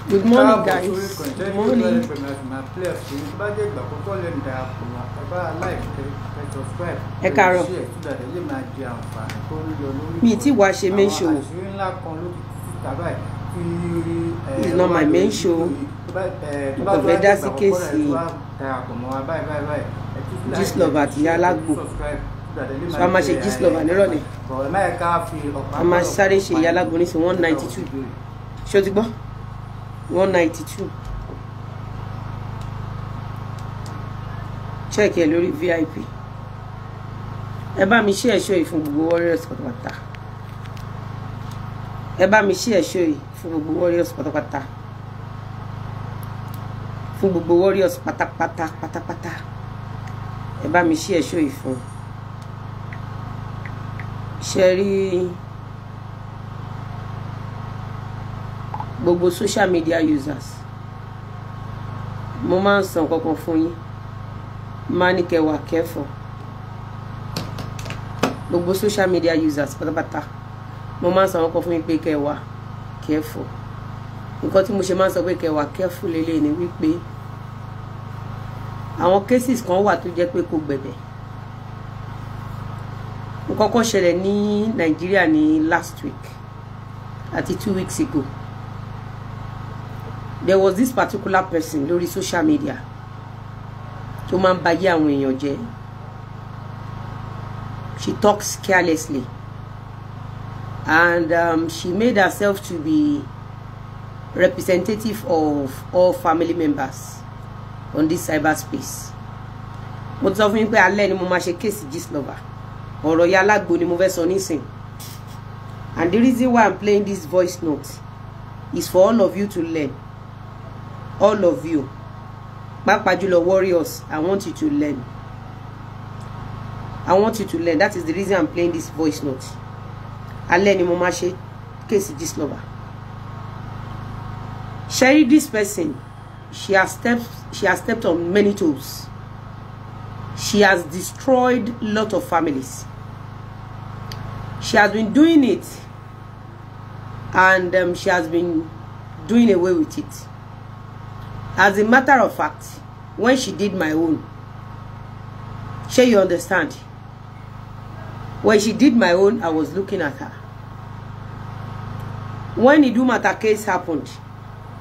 Good morning, guys. Good morning. Ẹ káàárọ̀. Mi tí wàá ṣe main show. It's not my main show. Mo kàn fẹ́ dá sí case Gistlover àti ìyá alágbo. So a máa ṣe Gistlover nírọ̀lẹ́. A máa sáré ṣe ìyá alágbo ní sí 192. Ṣé o ti gbọ́? 192. Check ẹ lórí VIP. Ẹ bá mi ṣe ẹ̀ṣọ́ yìí fún gbogbo warriors pátápátá. Ẹ bá mi ṣe ẹ̀ṣọ́ yìí fún gbogbo warriors pátápátá. Fún gbogbo warriors pátápátá pátápátá. Ẹ bá mi ṣe ẹ̀ṣọ́ yìí fún. Ṣé rí gbogbo social media users, mo máa ń sọ nǹkan kan fún yín, máa ní kẹ́ wà careful. Gbogbo social media users pátápátá, mo máa ń sọ nǹkan fún yín pé kẹ́ wà careful. Nǹkan tí mo ṣe máa ń sọ pé kẹ́ wà careful lélẹ̀ ni wípé àwọn cases kan wà tó jẹ́ pé kò gbẹ̀bẹ̀. Nǹkan kan ṣẹlẹ̀ ní Nàìjíríà ní last week àti 2 weeks ago. There was this particular person lórí social media tó máa ń ba ayé àwọn èèyàn jẹ́. She talks carelessly and she made herself to be representative of all family members on this cyberspace. Mo ti sọ fún yín pé alẹ́ ni mo máa ṣe case Gistlover. Ọ̀rọ̀ ìyá alágbo ni mo fẹ́ sọ nísìn. And the reason why I'm playing this voice note is for all of you to learn. All of you, pàápàá jùlọ warriors, I want you to learn. I want you to learn. That is the reason I'm playing this voice note. Alẹ́ ni mo máa ṣe case Gistlover. Sherry, this person, she has stepped on many toes. She has destroyed a lot of families. She has been doing it, and she has been doing away with it. As a matter of fact, when she did my own, sure you understand? When she did my own, I was looking at her. When Idumata case happened,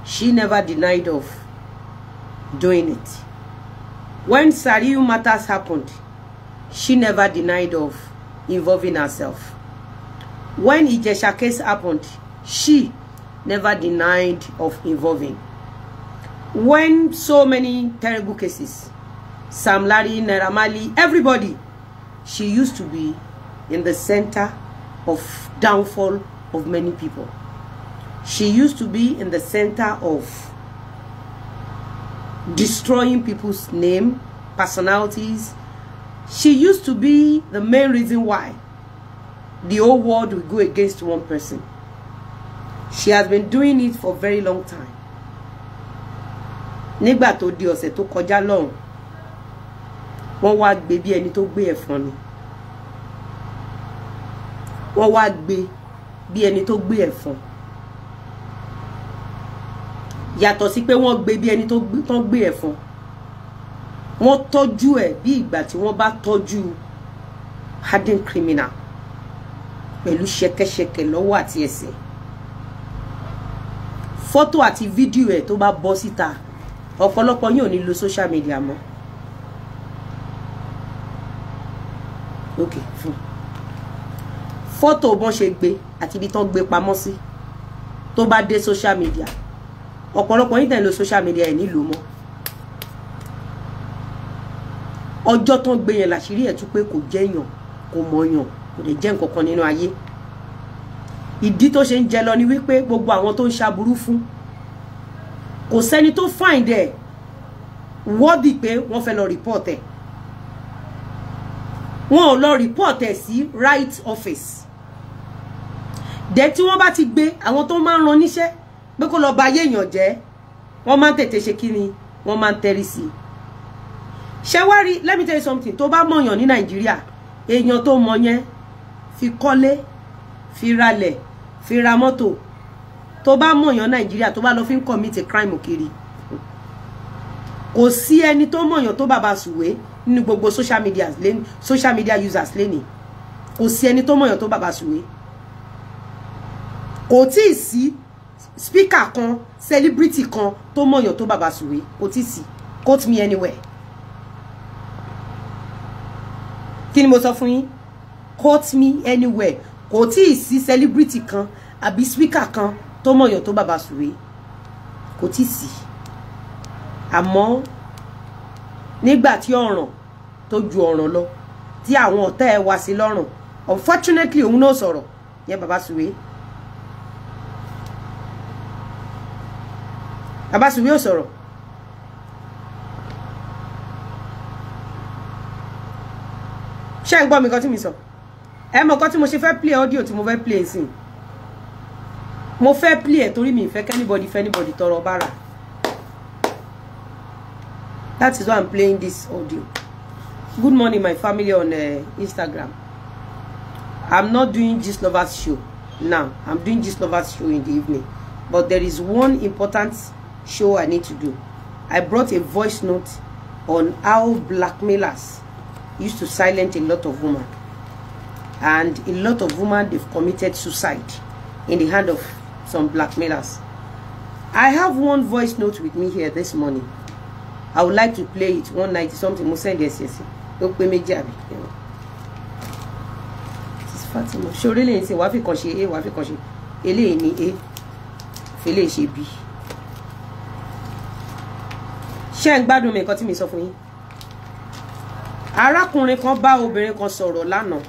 she never denied of doing it. When Sariu matters happened, she never denied of involving herself. When Ijesha case happened, she never denied of involving. When so many terrible cases, Sam Larry, Naira Marley, everybody, she used to be in the center of downfall of many people. She used to be in the center of destroying people's name, personalities. She used to be the main reason why the whole world will go against one person. She has been doing it for a very long time. Nígbà tó di ọ̀sẹ̀ tó kọjá lọ́hùn, wọ́n wá gbé bí ẹni tó gbé ẹ̀fọn ni. Wọ́n wá gbé bí ẹni tó gbé ẹ̀fọn. Yàtọ̀ sí pé wọ́n gbé bí ẹni tó gbé ẹ̀fọn, wọ́n tọ́jú ẹ̀ bí ìgbà tí wọ́n bá tọ́jú hardened criminal pẹ̀lú ṣẹ̀kẹ̀ṣẹ̀kẹ̀ lọ́wọ́ àti ẹsẹ̀. Fọ́tò àti fídíò ẹ̀ tó bá bọ́ síta, ọ̀pọ̀lọpọ̀ yín ò ní lo social media mọ́. Okay, fún fọ́tò bọ́n ṣe gbé àti ibi tán gbé pamọ́ sí tó bá dé social media, ọ̀pọ̀lọpọ̀ yín tẹ̀ ń lo social media ẹ̀ nílò mọ́. Ọjọ́ tán gbé yẹn làṣírí ẹ̀ tú pé kò jẹ́yàn, kò mọ̀yàn, kò lè jẹ́ nǹkan kan nínú ayé. Ìdí tó ṣe ń jẹ lọ ni wípé gbogbo àwọn tó ń ṣaburú fún, kò sẹ́ni tó find ẹ̀ worthy pé wọ́n fẹ́ lọ report ẹ̀. Wọ́n ò lọ report ẹ̀ sí right office. Dẹ̀ tí wọ́n bá ti gbé àwọn tó máa ń ran níṣẹ́ pé kó lọ ba ayé èèyàn jẹ́, wọ́n máa ń tètè ṣe kí ni, wọ́n máa ń tẹ́rí sí i. Ṣé wá rí, let me tell you something, tó bá mọ̀yàn ní Nàìjíríà, èèyàn tó mọ̀ yẹn fi kọ́lé, fi ralẹ̀, fi ra mọ́tò, Tó bá mọ̀yàn Nàìjíríà, tó bá lọ fi ń commit a crime kiri, kò sí ẹni tó mọ̀yàn tó Bàbá Sùwé nínú gbogbo social media users lẹ́ni. Kò sí ẹni tó mọ̀yàn tó Bàbá Sùwé. Kò tí ì sí speaker kan, celebrity kan tó mọ̀yàn tó Bàbá Sùwé. Kò tí ì sí. Quote me anywhere. Kí ni mo sọ fún yín? Quote me anywhere. Kò tí ì sí celebrity kan àbí speaker kan tó mọ̀yàn tó Bàbá Sùwé. Kò tí ì sí. Àmọ́ nígbà tí ọ̀ràn tó ju ọ̀ràn lọ, tí àwọn ọ̀tá ẹ̀ wá sí lọ́rùn, unfortunately òun náà sọ̀rọ̀ yẹn Bàbá Sùwé. Bàbá Sùwé ò sọ̀rọ̀. Ṣé ń gbọ́ mi kan tí mi sọ? Ẹ mọ̀ kan tí mo ṣe fẹ́ play audio tí mo fẹ́ play sí. Mo fẹ́ play ẹ̀ torí mi ì fẹ́ kẹ́nibody fẹ́ anybody tọrọ bára. That is why I'm playing this audio. Good morning, my family on Instagram. I'm not doing Gistlovers show now. I'm doing Gistlovers show in the evening. But there is one important show I need to do. I brought a voice note on how blackmailers used to silence a lot of women. And a lot of women, they've committed suicide in the hand of some blackmailers. I have one voice note with me here this morning. I would like to play it. 190 something. Mo send yes yes. Ó pé méjì àbí. This is Fatima. Ṣé lè ṣe wá fi kan ṣe A, wá fi kan ṣe. Eléyìí ni A. Fi lè ṣe B. Ṣé ń gbádùn mi nǹkan tí mi sọ fún yín? Arákùnrin kan bá obìnrin kan sọ̀rọ̀ lánàá.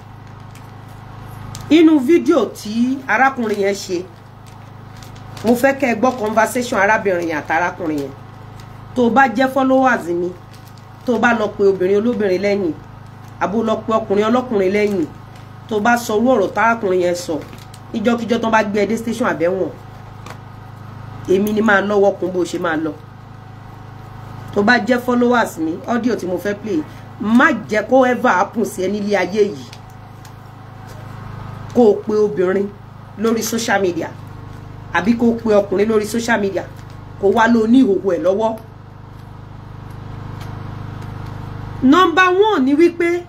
Inú fídíò tí arákùnrin yẹn ṣe, mo fẹ́ kẹ́ ẹ gbọ́ conversation arábìnrin yẹn àti arákùnrin yẹn. Tó bá jẹ́ followers mi, tó bá lọ pe obìnrin olóbìnrin lẹ́yìn, àbó lọ pe ọkùnrin ọlọ́kùnrin lẹ́yìn, tó bá sọ irú ọ̀rọ̀ tárákùnrin yẹn sọ, níjọ́kíjọ́ tó bá gbé ẹ dé station àbẹ̀wọ̀n, èmi ni máa lọ́wọ́ kún bó ṣe máa lọ. Tó bá jẹ́ followers mi, audio tí mo fẹ́ play, má jẹ́ kó ever happen sí ẹ nílé ayé yìí. Kó o pe obìnrin lórí social media, àbí kó o pe ọkùnrin lórí social media, kó wá lọ ní ìhòhò ẹ̀ lọ́wọ́. Number one ni wípé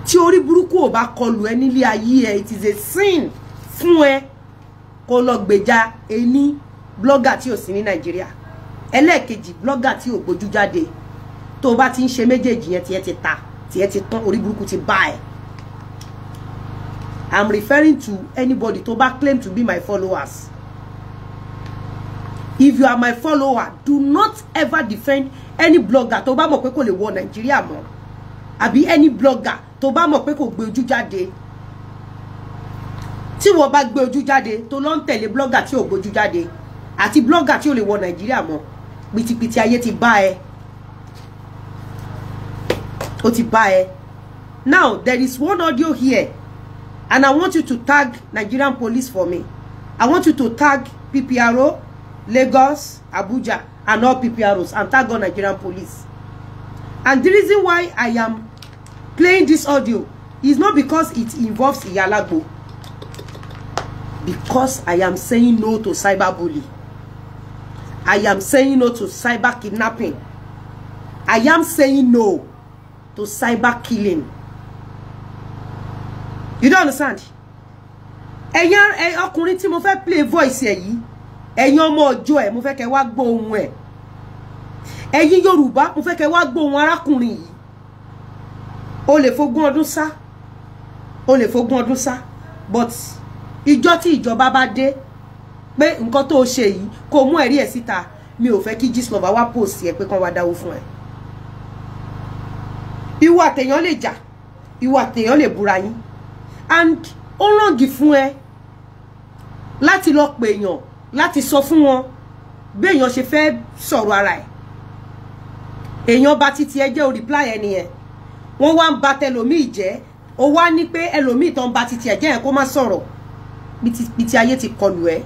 tí orí burúkú ò bá kọlù ẹ nílé ayé ẹ, it is a sin fún ẹ kó lọ gbèjà ení blogger tí ò sí ní Nàìjíríà. Ẹlẹ́ẹ̀kejì, blogger tí ò gbójú jáde. Tó bá ti ń ṣe méjèèjì yẹn, tiẹ̀ ti ta, tiẹ̀ ti tán, orí burúkú ti bá ẹ. I'm referring to anybody tó bá claim to be my followers. If you are my follower, do not ever defend any blogger tó bá mọ̀ pé kò lè wọ Nàìjíríà mọ́, àbí any blogger tó bá mọ̀ pé kò gbé ojú jáde. Tí wọ́n bá gbé ojú jáde, tó lọ ń tẹ̀lé blogger tí ò gbójú jáde àti blogger tí ò lè wọ Nàìjíríà mọ́, pìtìpìtì ayé ti bá ẹ. Ó ti bá ẹ. Now, there is one audio here, and I want you to tag Nigerian police for me. I want you to tag PPRO, Lagos, Abuja, and all PPROs, and tag all Nigerian police. And the reason why I am playing this audio is not because it involves Iyalagbo. Because I am saying no to cyberbullying. I am saying no to cyber kidnapping. I am saying no to cyber killing. You don't understand? Ẹ̀yin ọkùnrin tí mo fẹ́ play voice ẹ̀ yìí, ẹ̀yin ọmọ ọjọ́ ẹ̀, mo fẹ́ kẹ́ wá gbọ́ ohùn ẹ̀. Ẹ̀yin Yorùbá, mo fẹ́ kẹ́ wá gbọ́ ohùn arákùnrin yìí. O lè fogún ọdún sá. O lè fogún ọdún sá. But ìjọ́ tí ìjọba bá dé pé nǹkan tó ṣe yìí kó mú ẹ̀rí ẹ̀ síta, mi ò fẹ́ kí Gistlover wá post ẹ pé kán wá dáwó fún ẹ. Ìwọ àtẹ̀yàn lè jà, ìwọ àtẹ̀yàn lè búra yín. And ó ràngì fún ẹ láti lọ pè èèyàn, láti sọ fún wọn bí èèyàn ṣe fẹ́ sọ̀rọ̀ ara ẹ̀. Èèyàn bá títí ẹ jẹ́ o reply ẹni yẹn. Wọ́n wá ń ba tẹlòmíì jẹ́, ó wá ní pé ẹlòmíì tó ń ba títí ẹ jẹ́ yẹn kó má sọ̀rọ̀. Pìtì ayé ti kọlù ẹ.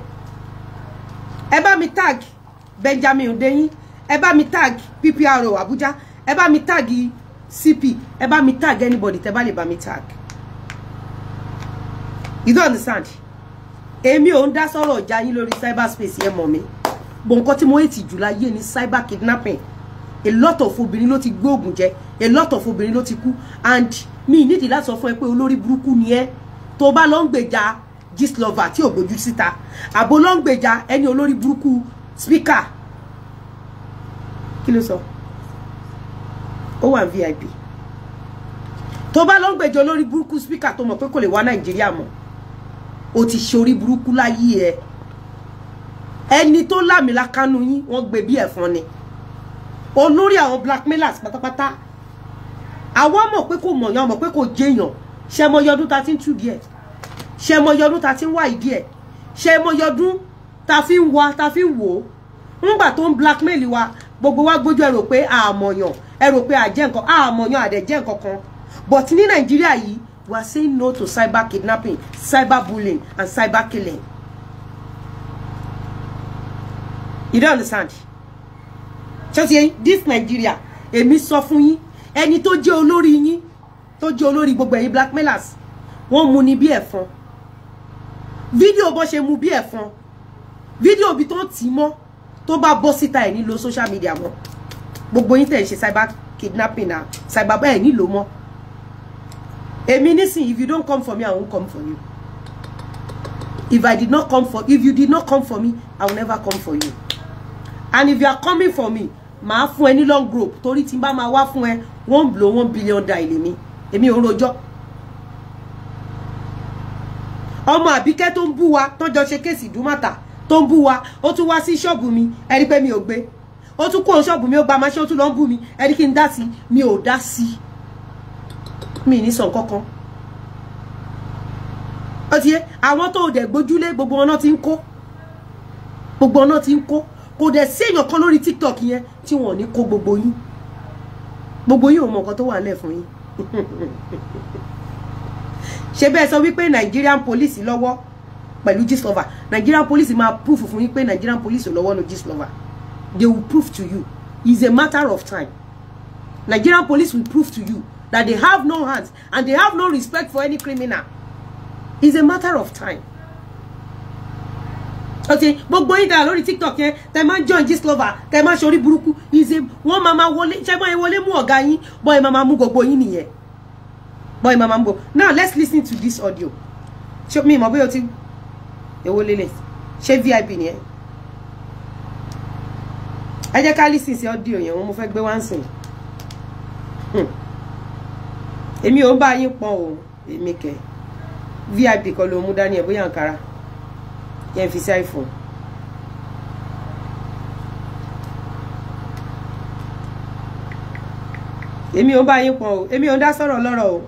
Ẹ bá mi tag Benjamin Hundeyin, ẹ bá mi tag PPRO Abuja, ẹ bá mi tag CP, ẹ bá mi tag anybody tẹ́ bá lè bá mi tag. You don't understand? Èmi ò ń dá sọ̀rọ̀ ọjà yín lórí cyberspace yẹn mọ̀ mi. Bọ̀ nǹkan tí mo hate jù láyé ni cyber kidnapping. A lot of obìnrin ló ti gbé ògùn jẹ, a lot of obìnrin ló ti kú, and mi nídìí láti sọ fún ẹ pé olórí burúkú ni ẹ. Tó bá lọ ń gbèjà Gistlover tí ò gbójú síta, àbò ló ń gbèjà ẹni olórí burúkú speaker. Kí ló sọ? Ó wà VIP. Tó bá lọ ń gbèjà olórí burúkú speaker tó mọ̀ pé kò lè wá Nàìjíríà mọ́, ó ti ṣe orí burúkú láyé ẹ. Ẹni tó lámìlákánú yín wọ́n gbé bí ẹ̀fọn ni. Olórí àwọn blackmailers pátápátá. Àwọn mọ̀ pé kò mọ̀yàn, mọ̀ pé kò jẹyàn. Ṣé mọ yọdún ta ti ń tú díẹ̀? Ṣé mọ yọdún ta ti ń wá ìdí ẹ̀? Ṣé mọ yọdún ta fi ń wá, ta fi ń wò ó? Ńgbà tó ń blackmail wa, gbogbo wa gbójú ẹ rò pé àmọ̀yàn, ẹ rò pé àjẹ́ nǹkan, àmọ̀yàn àdẹ̀jẹ́ nǹkan kan. But ní Nàìjíríà yìí, we are saying no to cyber kidnapping, cyber bullying, and cyber killing. You don't understand? Ṣé ti yín? This Nigeria, èmi sọ fún yín, ẹni tó jẹ́ olórí yín, tó jẹ́ olórí gbogbo ẹ̀yin blackmailers, wọ́n mú ni bí ẹ̀fọn. Fídíò bó ṣe mú bí ẹ̀fọn, fídíò bí tó tì mọ́, tó bá bọ́ síta ẹ̀ nílò social media mọ́. Gbogbo yín tẹ̀ ń ṣe cyber kidnapping na cyber ẹ̀ nílò mọ́. Èmi nísìn, if you don't come for me, I won't come for you. If I did not come for, if you did not come for me, I will never come for you. And if you are coming for me, màá fún ẹ ní long rope, torí tí n bá máa wá fún ẹ, one blow 1 billion die lèmi. Èmi ò ń rojọ́. Ọmọ Àbíkẹ́ tó ń bú wa, tó jọ ṣe case Ìdúmọ̀tà, tó ń bú wa, ó tún wá sí ṣọ́ọ̀bù mi, ẹ rí pé mi ò gbé. Ó tún kúrò ṣọ́ọ̀bù mi, ó gba máṣẹ́, ó tún lọ ń bú mi, ẹ rí kí n dá sí, mi ò dá sí. Mi ní sọ nǹkan kan. Ó ti yé, àwọn tó dẹ̀ gbójúlé gbogbo wọn náà ti ń kó. Gbogbo wọn náà ti ń kó. Kò dẹ̀ sí èèyàn kan lórí TikTok yẹn tí wọ́n ní kó gbogbo yín. Gbogbo yín ò mọ nǹkan tó wà nílẹ̀ fún yín. Ṣé bẹ́ẹ̀ sọ wípé Nigerian police lọ́wọ́ pẹ̀lú Gistlover. Nigerian police máa proof fún yín pé Nigerian police ò lọ́wọ́ no Gistlover. They will prove to you. It's a matter of time. Nigerian police will prove to you that they have no hands and they have no respect for any criminal. It's a matter of time. Okay, gbogbo yín dára lórí TikTok yẹn, tẹ́ máa join Gistlover, tẹ́ máa ṣorí burúkú, is a wọ́n máa máa wọlé, ṣé máa wọlé mú ọ̀gá yín, boy máa máa mú gbogbo yín nìyẹn. Boy máa máa mú gbogbo. Now let's listen to this audio. Ṣé mi mọ̀ bóyá o ti èwo lélẹ̀? Ṣé VIP nìyẹn? Ẹ jẹ́ ká listen sí audio yẹn, mo fẹ́ gbé wá nsìn. Èmi ò ń bá yín pọ́n o, èmi kẹ̀. VIP kọ́ ló mú dání ẹ̀ bóyá Ankara. Yẹn fi sí iPhone. Èmi ò ń bá yín pọ́n o, èmi ò ń dá sọ̀rọ̀ lọ́rọ̀ o.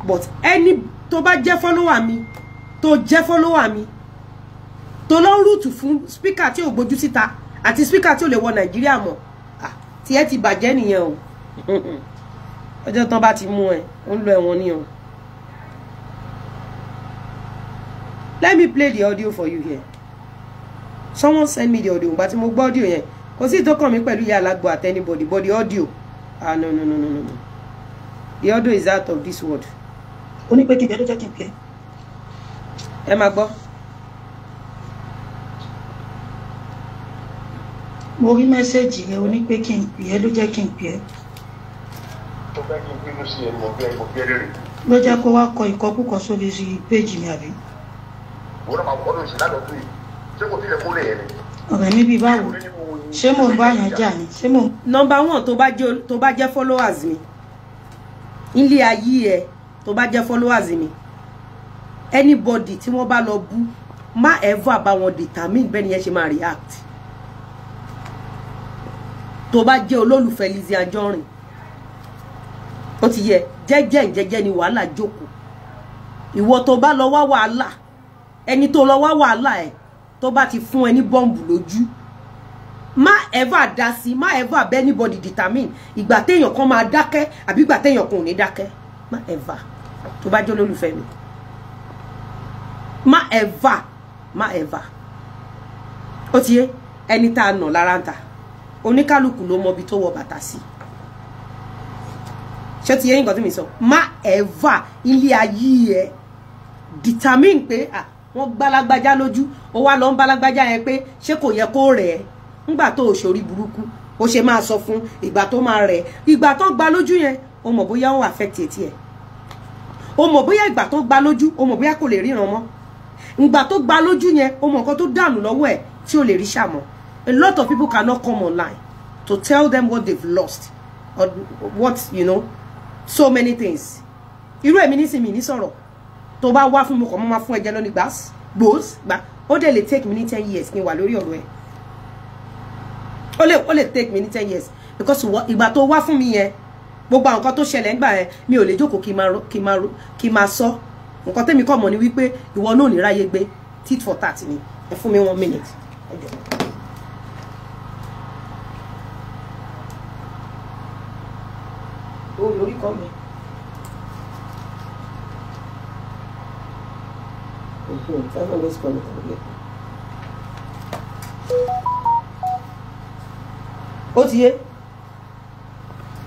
But ẹni tó bá jẹ́ follower mi, tó jẹ́ follower mi, tó lọ root fún speaker tí ò gbójú síta àti speaker tí ò lè wọ Nàìjíríà mọ́, tí ẹ ti bàjẹ́ nìyẹn o. Ọjọ́ tán bá ti mú ẹ, ó ń lọ ẹ̀wọ̀n ni o. Let me play the audio for you here. Someone send me the audio. But mo gbọ́ audio yẹn. Kò sí tó kàn mí pẹ̀lú ìyá alágbo at anybody, but the audio. Ah, no, no, no, no, no. The audio is out of this world. Ó ní pé kí n bẹ́ẹ̀ ló jẹ́ kí n pè é. Ẹ máa gbọ́. Mo rí message rẹ, ó ní pé kí n pè é ló jẹ́ kí n pè é. Tó fẹ́ kí n bínú sí ẹni mo bí ẹ lérè. Ló jẹ́ kó wá kọ ìkọkúkọ sórí péjì mi àbí. Wọ́n máa kọ́ lóṣù ládọ́dún yìí. Ṣé kò tilẹ̀ kólé yẹn ni? Ọ̀rẹ́ mi bíi báwo? Ṣé mò ń bá yẹn jà ni? Ṣé mò ń. Number one, tó bá jẹ́ followers mi, ilé ayé ẹ, tó bá jẹ́ followers mi, anybody tí wọ́n bá lọ bú, má ever bá wọn determine bẹ́ẹ̀ ni yẹn ṣe máa react. Tó bá jẹ́ olólùfẹ́ Lizzy Anjorin, ó ti yẹ jẹ́jẹ́ jẹ́jẹ́ ni wàhálà jókòó. Ìwọ tó bá lọ wá wàhálà, ẹni tó lọ wá wàhálà ẹ, tó bá ti fún ẹ ní bọ́ǹbù lójú, má ever dá sí, má ever bẹ́ anybody determine ìgbà téèyàn kan máa dákẹ́ àbí ìgbà téèyàn kan ò ní dákẹ́. Má ever, tó bá jẹ́ olólùfẹ́ mi, má ever, má ever. Ó ti yé, ẹni tá a nà lára ń ta, oníkálukú ló mọ ibi tó wọ bàtà sí. Ṣé ti yé nǹkan tí mi sọ? Má ever ilé ayé ẹ determine pé ah, Wọ́n gbá lágbájá lójú, ó wá lọ ń bá lágbájá yẹn pé ṣé kò yẹ kó rẹ̀ ẹ́ ńgbà tó o ṣorí burúkú, ó ṣe máa sọ fún ìgbà tó máa rẹ̀, ìgbà tó gbá lójú yẹn, o mọ̀ bóyá ó affect etí ẹ̀, o mọ̀ bóyá ìgbà tó gbá lójú, o mọ̀ bóyá kò lè ríran mọ́, ìgbà tó gbá lójú yẹn, o mọ̀ nǹkan tó dànù lọ́wọ́ ẹ̀ tí ò lè rí ṣàmọ́. A lot of people cannot come online to tell them what they've lost or what, you know, so many things. Irú èmi nísìnyí ní sọ̀rọ̀ tó bá wá fún mi kàn mo máa fún ẹjẹ lónìí gbàs gbòs gbà. Ó dẹ̀ lè take me ní 10 years kí n wà lórí ọ̀rọ̀ ẹ̀. Ó lè take me ní 10 years because ìgbà tó wá fún mi yẹn, gbogbo àwọn nǹkan tó ṣẹlẹ̀ ńgbà yẹn, mi ò lè jókòó kí n máa sọ. Nǹkan tẹ́mi kàn mọ̀ ni wípé ìwọ náà ò ní ráyé gbé. Tit for tat ni. Ẹ fún mi one minute. Ẹ jọ̀ọ́. Ó lórí kọ́ mi. Five always call it again. Ó ti yé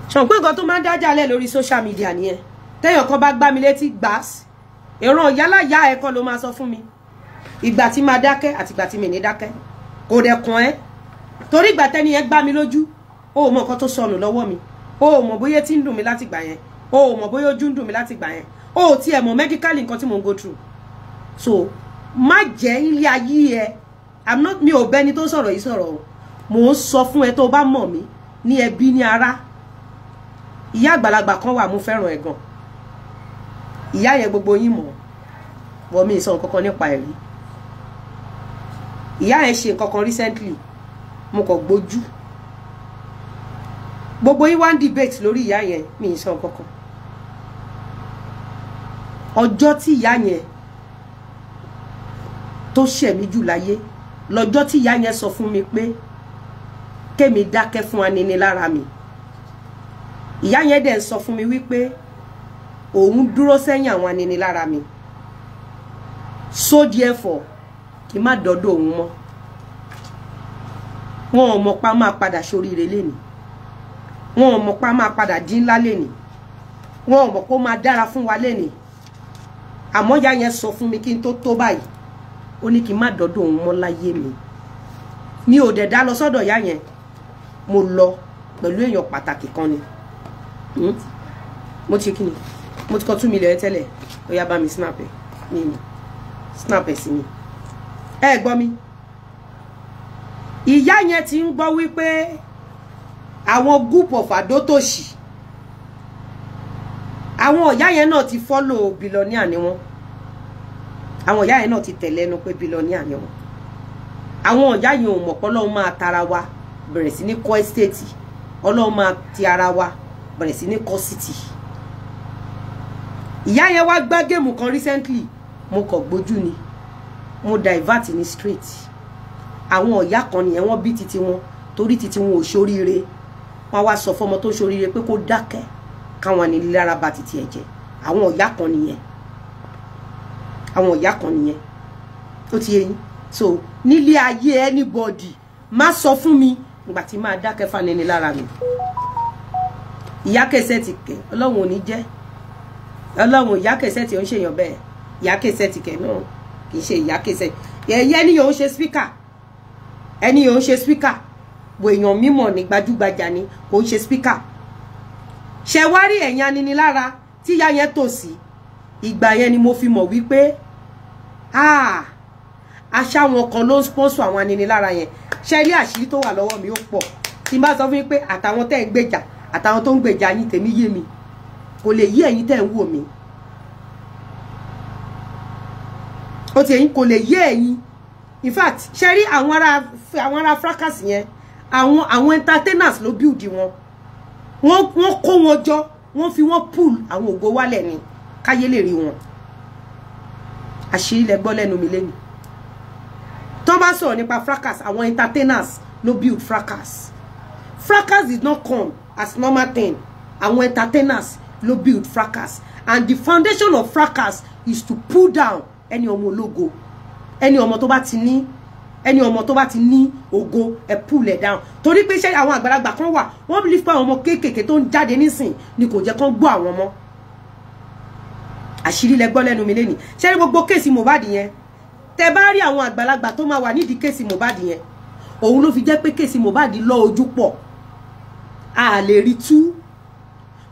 ṣàn pé nǹkan tó máa ń dájà lẹ̀ lórí social media nìyẹn. Téèyàn kan bá gbá mi létí gbàs, ìran yálà yá ẹ kọ́ ló máa sọ fún mi ìgbà tí máa dákẹ́ àti ìgbà tí mi ní dákẹ́. Kò dẹ̀ kàn ẹ́ torí ìgbà tẹ́ni yẹn gbá mi lójú, ó mọ nǹkan tó sọnù lọ́wọ́ mi, ó mọ̀ bóyá tí ń dùn mí láti gbà yẹn, ó mọ̀ bóyá ojú ń dùn mí láti gbà yẹn, ó tiẹ̀ mọ̀ medically nǹkan tí mò ń go through. So má jẹ́ ilé ayé ẹ. I'm not, mi ò bẹ́ni tó sọ̀rọ̀ yìí sọ̀rọ̀ o. Mò ń sọ fún ẹ tó bá mọ̀ mí ní ẹbí ní ará. Ìyá àgbàlagbà kan wà, mo fẹ́ràn ẹ̀ gan. Ìyá yẹn, gbogbo yín mọ̀ wọ́n. Mi sọ nǹkan kan nípa ẹ̀ rí. Ìyá yẹn ṣe nǹkan kan recently, mo kàn gbójú. Gbogbo yín wá ń debate lórí ìyá yẹn, mi sọ nǹkan kan. Ọjọ́ tí ìyá yẹn tó ṣẹ̀ mí jù láyé lọ́jọ́ tí ìyá yẹn sọ fún mi pé kémi dákẹ́ fún aninilára mi. Ìyá yẹn dẹ̀ sọ fún mi wípé òun dúró sẹ́yìn àwọn aninilára mi, so therefore kí n má dọ́dọ̀ òun mọ́. Wọn ò mọ̀ pa máa padà ṣoríire lénìí, wọn ò mọ̀ pa máa padà dín ńlá lénìí, wọn ò mọ̀ pé ó máa dára fún wa lénìí. Àmọ́ ìyá yẹn sọ fún mi kí n tó tó báyìí, ó ní kí n má dọ́dọ̀ òun mọ́ láyé mi. Mi ò dẹ̀ dá lọ sọ́dọ̀ ìyá yẹn, mo lọ pẹ̀lú èèyàn pàtàkì kan ni. Mo ti kí ni, mo ti kọ 2 million tẹ́lẹ̀. Ó yá, bá mi snap ẹ̀, mi ni snap ẹ̀ sí mi. Ẹ gbọ́ mi, ìyá yẹn ti ń gbọ́ wípé àwọn group of àdótòṣì, àwọn ìyá yẹn náà ti follow billionaire ni wọ́n. Àwọn ìyá yẹn náà ti tẹ̀lé ẹnu pé billionaire ni wọ́n. Àwọn ìyá yẹn ò mọ̀ pé Ọlọ́run máa tara wa bẹ̀rẹ̀ sí ní kọ́ estate, Ọlọ́run máa ti ara wa bẹ̀rẹ̀ sí ní kọ́ city. Ìyá yẹn wá gbá game kan recently, mo kàn gbójú ni, mo divert ní straight. Àwọn ìyá kan nìyẹn, wọ́n bí titi wọn torí titi wọn ò ṣoríire, wọ́n wá sọ fọmọ tó ṣoríire pé kó dákẹ́ káwọn ní lára bá titi ẹ̀ jẹ́. Àwọn ìyá kan nìyẹn, àwọn ìyá kan nìyẹn. Ó ti yé yín. So nílé ayé, anybody má sọ fún mi ìgbà tí máa dákẹ́ fanini lára mi. Ìyá kẹsẹ̀ ti kẹ, Ọlọ́run ò ní jẹ́ Ọlọ́run. Ìyá kẹsẹ̀ tí ó ń ṣèyàn bẹ́ẹ̀, ìyá kẹsẹ̀ ti kẹ náà kì í ṣe ìyá kẹsẹ̀ ẹ̀yẹ. Ẹni yóò ń ṣe speaker, ẹni yóò ń ṣe speaker bò, èèyàn mímọ̀ ní gbajúgbajà ni, kò ń ṣe speaker. Ṣe wá rí ẹ̀yin aninilára tí ìyá yẹn tò sí, ìgbà yẹn ni mo fi mọ̀ wípé aṣá wọn kan ló ń sponsor àwọn aninilára yẹn. Ṣe rí àṣírí tó wà lọ́wọ́ mi, ó pọ̀. Tí n bá sọ fún yín pé àtàwọn tẹ́ ń gbèjà, àtàwọn tó ń gbèjà yín, tèmi yé mi, kò lè yí ẹ̀yin tẹ́ ń wò mí. Ó ti ẹ̀yin kò lè yé ẹ̀yin. In fact, ṣe rí àwọn ará fracas yẹn, àwọn entertainers ló build wọn. Wọ́n kó wọn jọ, wọ́n fi wọ́n pull àwọn ògo wálẹ̀ ni káyé lè rí wọn. Àṣírí lẹ gbọ́ lẹ́nu mi lẹ́nu. Tó bá sọ̀rọ̀ nípa fracas, àwọn entertainers ló build fracas. Fracas did not come as normal thing. Àwọn entertainers ló build fracas, and the foundation of fracas is to pull down ẹni ọmọ ológo, ẹni ọmọ tó bá ti ní, ẹni ọmọ tó bá ti ní ògo, ẹ pull ẹ down. Torí pé ṣé àwọn àgbàlagbà kan wà, wọ́n believe pé àwọn ọmọ kéékèèké tó ń jáde nísìn ni kò jẹ́ kán gbọ́ àwọn ọmọ. Àṣírí lẹ gbọ́ lẹ́nu mi lẹ́nìí. Ṣé ní gbogbo case Mohbad yẹn, Tẹ́ bá rí àwọn àgbàlagbà tó máa wà nídìí case Mohbad yẹn, òun ló fi jẹ́ pé case Mohbad lọ ojú pọ̀, a lè rí tú,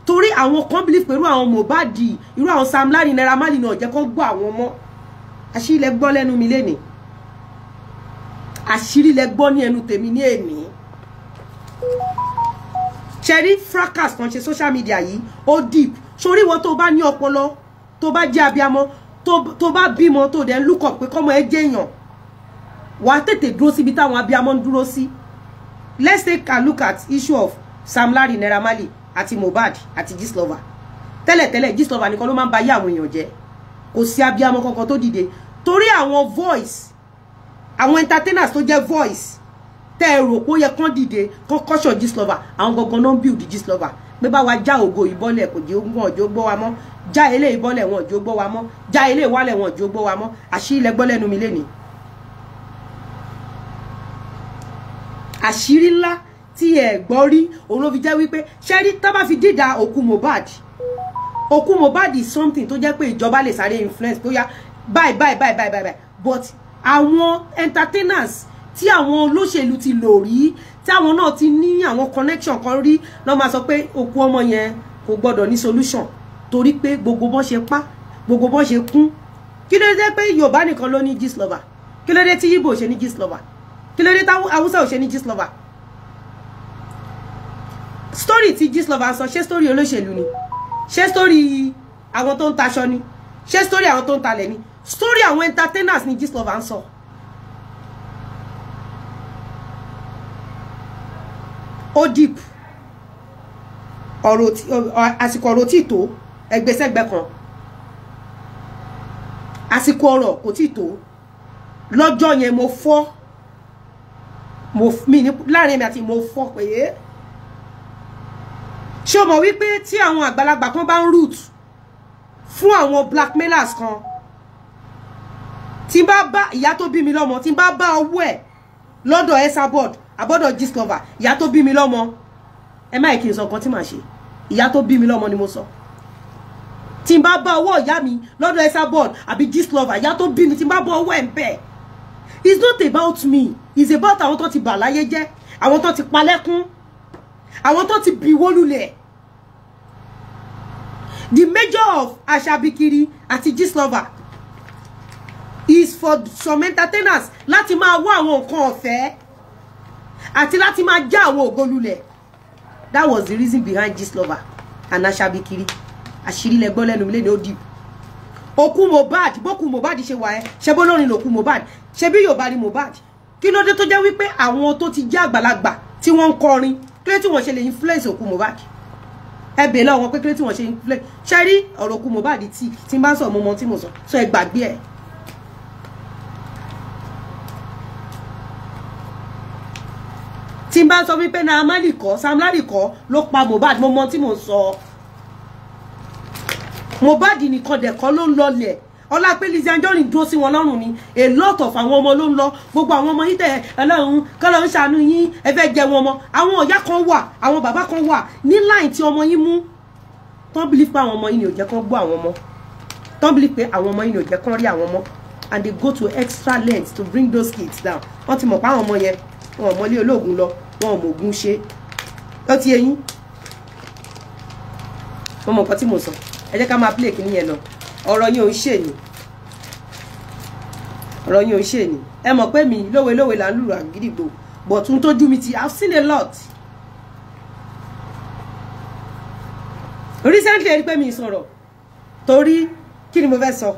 torí àwọn kan believe pẹ̀lú àwọn Mohbad, irú àwọn Sam Larry, Naira Marley náà jẹ́ kó gbọ́ àwọn mọ́. Àṣírí lẹ gbọ́ lẹ́nu mi lénìí, àṣírí lẹ gbọ́ ní ẹnu tèmi ní èní. Ṣẹ́rí fracas kan ṣe social media yìí, ó deep. Sórí wọn tó bá ní ọpọlọ, tó bá jẹ́ abiyamọ, tó bá bímọ, tó dẹ̀ ń look up pé kọ́mọ ẹ jẹ́ èèyàn, wàá tètè dúró síbi táwọn abiyamọ ń dúró sí. Let's take a look at issue of Sam Larry, Naira Marley àti Mohbad àti Gistlover. Tẹ́lẹ̀tẹ́lẹ̀ Gistlover nìkan ló máa ń ba ayé àwọn èèyàn jẹ́, kò sí abiyamọ kankan tó dìde torí àwọn voice, àwọn entertainers tó jẹ́ voice tẹ́ ẹ rò pé ó yẹ kán dìde kán kọ́ṣọ̀ Gistlover, àwọn gangan náà ń build Gistlover pé bá wa já ògo ìbọ́lẹ̀, kò jẹ́ wọn ò jẹ́ gbọ́ wa mọ́, já ilé ìbọ́lẹ̀ wọn ò jẹ́ gbọ́ wa mọ́, já ilé ìwálẹ̀ wọn ò jẹ́ gbọ́ wa mọ́. Àṣírí lẹ gbọ́ lẹ́nu mi lénìí, àṣírí ńlá tí ẹ gbọ́ rí, òun ló fi jẹ́ wípé ṣẹ́rí tá bá fi dídà òkú Mohbad, òkú Mohbad is something tó jẹ́ pé ìjọba lè sáré influence tó yá báyìí báyìí báyìí báyìí báyìí, but àwọn entertainers tí àwọn olóṣèlú ti lò rí, tí àwọn náà ti ní àwọn connection kan rí, lọ́ máa sọ pé òkú ọmọ yẹn kò gbọ́dọ̀ ní solution, torí pé gbogbo bọ́n ṣe pa, gbogbo bọ́n ṣe kún. Kí ló dé pé Yorùbá nìkan ló ní Gistlover? Kí ló dé tí Yíbò ṣe ní Gistlover? Kí ló dé tí Haúsá ò ṣe ní Gistlover? Story tí Gistlover sọ, ṣé story olóṣèlú ni? Ṣé story àwọn tó ń taṣọ ni? Ṣé story àwọn tó ń talẹ̀ ni? Story àwọn entertainers ni Gistlover ń sọ. Ó deep. Ọ̀rọ̀ àsìkò ọ̀rọ̀ tí tó ẹgbẹ́sẹ̀gbẹ́ kan, àsìkò ọ̀rọ̀ kò tí tó. Lọ́jọ́ yẹn mo fọ́, mo mi ní láàrin mi àti mo fọ́ pé ṣé o mọ̀ wípé tí àwọn àgbàlagbà kan bá ń root fún àwọn blackmailers kan, tí n bá bá ìyá tó bí mi lọ́mọ, tí n bá bá ọwọ́ ẹ̀ lọ́dọ̀ Esabod àbọ̀dọ̀ Gistlover, ìyá tó bí mi lọ́mọ, ẹ má kí n sọ nǹkan tí màá ṣe, ìyá tó bí mi lọ́mọ ni mo sọ. Tí n bá bá ọwọ́ ìyá mi lọ́dọ̀ Esabod àbí Gistlover, ìyá tó bí mi, tí n bá bá ọwọ́ ẹ̀ ń bẹ̀, it's not about me, it's about àwọn tó ti bà láyé jẹ́, àwọn tó ti palẹ́kún, àwọn tó ti bìwó lulẹ̀. The major of Ashabikiri àti Gistlover is for some entertainers láti máa wá àwọn nǹkan ọ̀fẹ́ àti láti máa já àwọn ògo lulẹ̀. That was the reason behind Gistlover and Ashabikiri. Àṣírí lẹ gbọ́ lẹ́nu mi lẹ́nu, ó dìbò. Òkú Mohbad, bókú Mohbad ṣe wà ẹ́, ṣe bó lórin lòkú Mohbad, ṣe bí Yorùbá ni Mohbad. Kí ló dé tó jẹ́ wípé àwọn tó ti jẹ́ àgbàlagbà tí wọ́n ń kọrin, kí ló tí wọ́n ṣe lè influence òkú Mohbad? Ẹ bèè lọ́wọ́ wọn pé kí ló tí wọ́n ṣe influence. Ṣe rí ọ̀rọ̀ òkú Mohbad tí n bá sọ mo mọ tí mo sọ, sọ ẹ gbàgbé ẹ̀. Tí n bá sọ wípé Naira Marley kọ́, Sam Larry kọ́ ló pa Mohbad, mo mọ tí mo sọ. Mohbad nìkan dẹ̀ kọ́ ló ń lọlẹ̀, ọlá pé Lizzy Anjorin dúró sí wọn lọ́rùn ni. A lot of àwọn ọmọ ló ń lọ, gbogbo àwọn ọmọ yìí tẹ Ọlọ́run kọ́lọ́ ń ṣàánú yín, ẹ fẹ́ jẹ wọn ọmọ. Àwọn ọ̀yá kan wà, àwọn bàbá kan wà ní line tí ọmọ yín mú, tán believe pé àwọn ọmọ yìí ni ò jẹ́ kán gbọ́ àwọn ọmọ, tán believe pé àwọn ọmọ yìí ni ò jẹ́ kán rí àwọn ọmọ, and they go to extra lengths to bring those kids down. Wọ́n ti mọ̀ pé àwọn ọmọ yẹn wọn ò mọlé olóògùn lọ, wọn ò mọ ògùn ṣe. Ó ti eyín mo mọ nǹkan tí mo sọ. Ẹ jẹ́ ká máa play kìíní yẹn lọ. Ọ̀rọ̀ yín ò ń ṣe ni, ọ̀rọ̀ yín ò ń ṣe ni. Ẹ mọ̀ pé mi lówe lówe là ń lùrù àgídìgbò, but n tójú mi ti, I've seen a lot recently. Ẹ rí pé mi sọ̀rọ̀ torí kí ni mo fẹ́ sọ.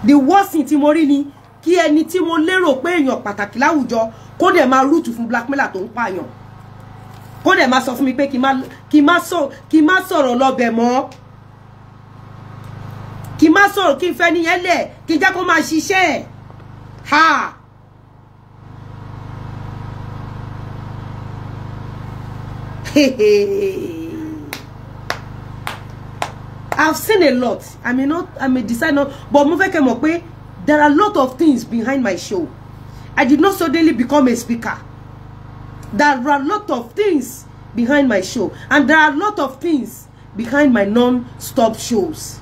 The worst thing tí mo rí ni kí ẹni tí mo lérò pé èèyàn pàtàkì láwùjọ kó dẹ̀ máa rúùtù fún blackmailer tó ń pààyàn, kó dẹ̀ máa sọ fún mi pé kí má sọ̀rọ̀ lọ́bẹ̀ mọ́, kí má sọ̀rọ̀, kí n fẹ́ níyẹn lẹ̀, kí n jẹ́ kó máa ṣiṣẹ́ ẹ̀. Ha! I've seen a lot. I may not, I may decide not, but mo fẹ́ kẹ́ mọ̀ pé there are a lot of things behind my show. I did not suddenly become a speaker. There are a lot of things behind my show, and there are a lot of things behind my non-stop shows.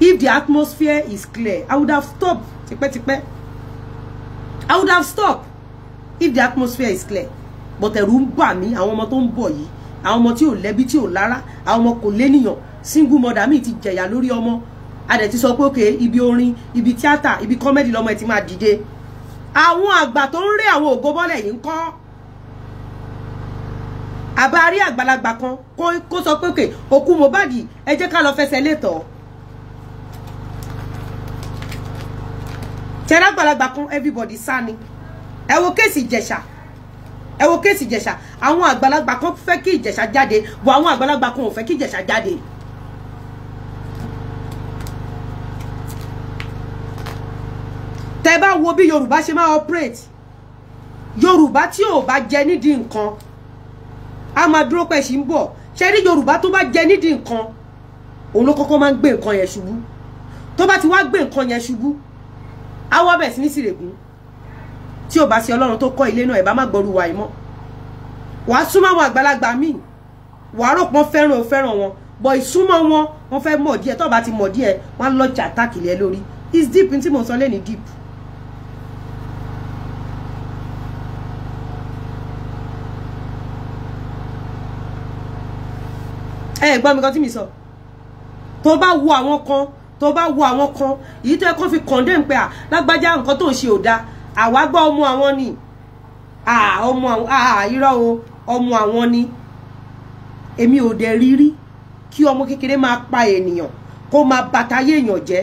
If the atmosphere is clear, I would have stopped. Tipẹ́tipẹ́. I would have stopped if the atmosphere is clear. But ẹ̀rù ń bà mí, àwọn ọmọ tó ń bọ̀ yìí, àwọn ọmọ tí ò lẹ́bí, tí ò lára, àwọn ọmọ kò lénìyàn, single mother mi ti jẹ̀yà lórí ọmọ. A dẹ̀ ti sọ pé okay, ibi orin, ibi tíátà, ibi comedy lọmọ ẹ ti máa dìde. Àwọn àgbà tó ń rí àwọn ògo bọ́lẹ̀ yìí ń kọ́. Àbá rí àgbàlagbà kan kó sọ pé okay, òkú Mohbad, ẹ jẹ́ ká lọ fẹsẹ̀ létọ̀ọ́. Tẹ́lá àgbàlagbà kan, everybody sá ni. Ẹ wo case Ìjẹ̀ṣà, ẹ wo case Ìjẹ̀ṣà. Àwọn àgbàlagbà kan fẹ́ kí Ìjẹ̀ṣà jáde, bọ̀ àwọn àgbàlagbà kan ò fẹ́ kí Ìjẹ̀ṣà jáde. Tẹ́ bá wo bí Yorùbá ṣe máa operate, Yorùbá tí ò bá jẹ nídìí nǹkan a máa dúró pẹ́ sí ń bọ̀. Ṣe rí Yorùbá tó bá jẹ nídìí nǹkan, òun ló kọ́kọ́ máa ń gbé nǹkan yẹn ṣubú. Tó bá ti wá gbé nǹkan yẹn ṣubú, á wá bẹ̀ sí ní sìrègùn. Tí ò bá sí Ọlọ́run tó kọ́ ilé náà, ẹ̀ bá má gbọ́rú wa yìí mọ́. Wàá súnmọ́ àwọn àgbàlagbà míì, wàá rò pọ́n fẹ́ràn ò fẹ́ràn wọn, bọ̀ ìsúnmọ́ wọn, wọ́n fẹ́ mọ̀ díẹ̀. Tó bá ti mọ̀ díẹ̀, wọ́n á lọ́jà tákìlì ẹ lórí. It's deep, ní tí mò ń sọ lẹ́ni deep. Ẹ gbọ́ mi kan tí mi sọ. Tó bá wo àwọn kan, tó bá wo àwọn kan, èyí tó yẹ kó fi condemn pé à lágbájá nǹkan tó ń ṣe ò dáa, àwa gbọ́ ọmọ àwọn ni, ọmọ àwọn, irọ́ o, ọmọ àwọn ni. Èmi ò dẹ̀ rírí kí ọmọ kékeré máa pa ènìyàn, kó máa bàtàyé èèyàn jẹ́.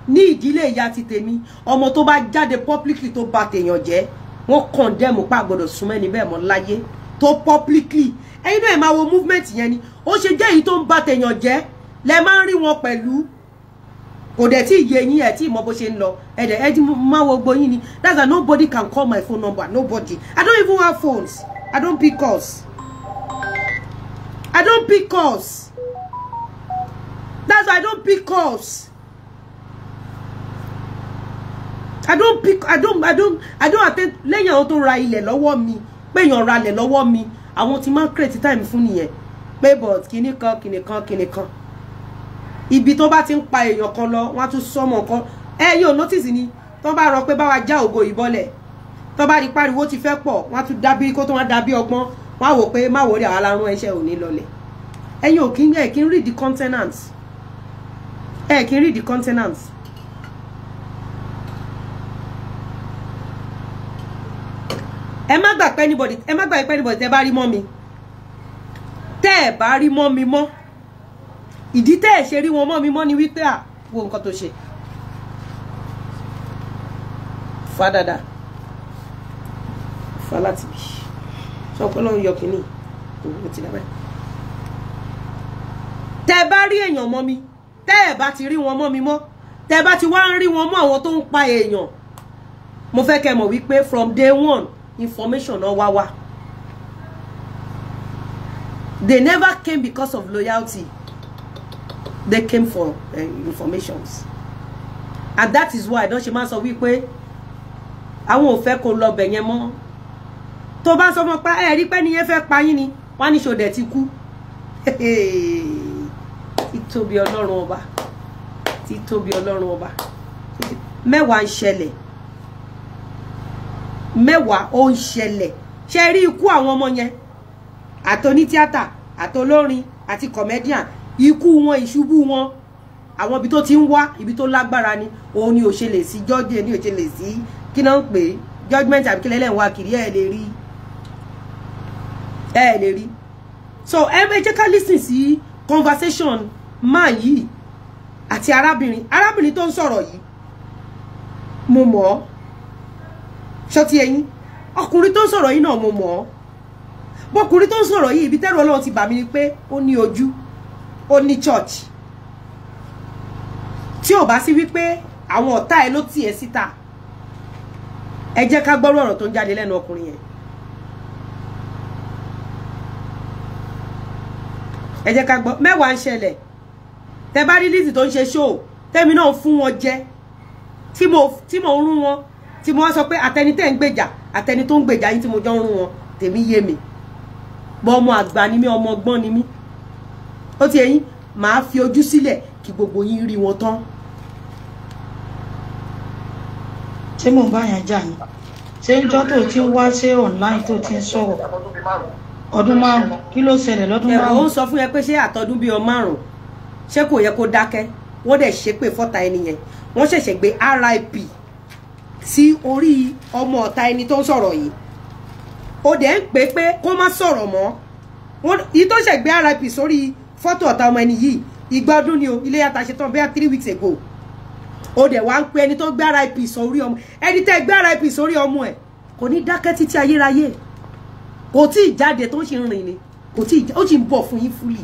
Ní ìdílé ìyá ti tèmi, ọmọ tó bá jáde publicly tó bà tèèyàn jẹ́, wọ́n condemn pa gbọ́dọ̀ súnmọ́ ẹni bẹ́ẹ̀ mọ́ láyé tó publicly. Ẹ̀yin náà ẹ máa wo movement yẹn ni ó ṣe jẹ́ èyí tó ń bà tèèyàn jẹ́ lẹ máa ń rí wọn pẹ̀lú. Kò dẹ̀ tí ìyẹ yín ẹ̀ tí ìmọ̀ bó ṣe ń lọ, ẹ̀dẹ̀ ẹ̀ tí máa wo gbóyìn ni. That's why nobody can call my phone number. Nobody. I don't even have phones. I don't pick calls. I don't pick calls. That's why I don't pick calls. I don't pick. I don't attend. Lẹ́yìn àwọn tó ra ilẹ̀ lọ́wọ́ mi, pé èèyàn ra ilẹ̀ lọ́wọ́ mi, àwọn tí máa ń create time fún nìyẹn. Pé but kíní kan, kíní kan, kíní kan. Ibi tó bá ti ń pa èèyàn kan lọ, wọ́n á tún sọmọ kan. Ẹ yóò notice ni, tó bá rọ pé bá wa já ògo ìbọlẹ̀, tó bá rí pariwo ti fẹ́ pọ̀, wọ́n á tún dábí kó tó wọ́n dábí ọgbọ́n, wọ́n á wò pé má wòrí àwọn alárùn ẹṣẹ́ ò ní lọlẹ̀. Ẹ̀yin ò kí ń ẹ̀ kí ń read the countenance. Ẹ̀ kí ń read the countenance. Ẹ má gbà pé anybody, ẹ má gbà pé anybody tẹ́ bá rí mọ́ mi. Tẹ́ ẹ bá rí mọ́ mi mọ́. Ìdí tẹ́ ẹ ṣe rí wọn mọ́ mi mọ́ ni wípé à wo nǹkan tó ṣe. Fa dáadáa. Fa láti bí. Sọ pé Ọlọ́run yọ kínní. Ó ti dábàá. Tẹ́ bá rí èèyàn mọ́ mi, tẹ́ ẹ bá ti rí wọn mọ́ mi mọ́, tẹ́ bá ti wá ń rí wọn mọ́ àwọn tó ń pa èèyàn. Mo fẹ́ kẹ́ mọ̀ wípé from day one, information náà wá wá. They never came because of loyalty. They came for informations. And that is why don't ṣe máa sọ wípé àwọn ò fẹ́ kó lọ bẹ̀ yẹn mọ́. Tó bá sọ fún pa ẹ rí pé nìyẹn fẹ́ pa yín ni, wọ́n ní ṣó dẹ̀ ti kú. Títóbi Ọlọ́run ọba. Títóbi Ọlọ́run ọba. Mẹ́wàá ń ṣẹlẹ̀. Mẹ́wàá ó ń ṣẹlẹ̀. Ṣé rí ikú àwọn ọmọ yẹn? Àtoní tíátà, àtolórin, àti comedian, ikú wọn, ìṣubú wọn, àwọn ibi tó ti ń wá, ibi tó lágbára ni, òun ni ò ṣe lè sí judge, ni ò ṣe lè sí kí náà ń pè é judgement àbí kílẹ̀ lẹ́yìn wá kiri, ẹ̀ lè rí, ẹ̀ lè rí. So ẹ jẹ́ ká listen sí conversation man yìí àti arábìnrin, arábìnrin tó ń sọ̀rọ̀ yìí, mo mọ̀ ọ́, ṣọ́tí ẹ̀yin, ọkùnrin tó ń sọ̀rọ̀ yìí náà mo mọ̀ ọ́. Bọ́kùnrin tó ń sọ̀rọ̀ yìí, ibi tẹ́rù Ọlọ́run ti bà mí ni pé ó ní ojú, ó ní church. Tí ò bá sí wípé àwọn ọ̀tá ẹ ló tì ẹ́ síta, ẹ jẹ́ ká gbọ́rọ̀ ọ̀rọ̀ tó ń jáde lẹ́nu ọkùnrin yẹn. Ẹ jẹ́ ká gbọ́. Mẹ́wàá ń ṣẹlẹ̀. Tẹ́ bá rí Lizzy tó ń ṣe show, tẹ́mi náà fún wọn jẹ, tí mo ń rún wọn, tí mo wá sọ pé àtẹni tẹ́ ń gbèjà, àtẹni tó ń gbèjà yín tí mo jọ ń rún wọn, tèmi yé mi. Bọ́ ọmọ àgbà ni mí, ọmọ ọgbọ́n ni mí. Ó ti ẹ̀yin, Màá fi ojú sílẹ̀ kí gbogbo yín rí wọn tán. Ṣé mò ń bá yàn jà ni? Ṣé ń jọ́ tó ti ń wá ṣé online tó ti ń sọ̀rọ̀? Ọdún 5, kí ló ṣẹlẹ̀ lọ́dún 5? Ó ń sọ fún yẹn pé ṣé àtọdún bíi 5, ṣé kò yẹ kó dákẹ́? Wọ́n dẹ̀ ṣépè fọ́ta ẹni yẹn. Wọ́n ṣẹ̀ṣẹ̀ gbé RIP sí orí ọmọ ọ̀tá ẹni tó ń sọ̀rọ̀ yìí. Ó dẹ̀ ń pè pé kó má sọ̀rọ̀ mọ́. Yìí tó ṣẹ̀ gbé RIP sórí fọ́tò ọ̀tá ọmọ ẹni yìí, ìgbà ọdún ni o, ilé yàtà ṣe tán bẹ́ẹ̀ 3 weeks ago. Ó dẹ̀ wá ń pe ẹni tó gbé RIP sórí ọmọ ẹni tẹ́ gbé RIP sórí ọmọ ẹ̀ kò ní dákẹ́ títí ayérayé. Kò tí ì jáde tó ń ṣe rìn ni, kò tí ì, ó sì ń bọ̀ fún yín fúlì,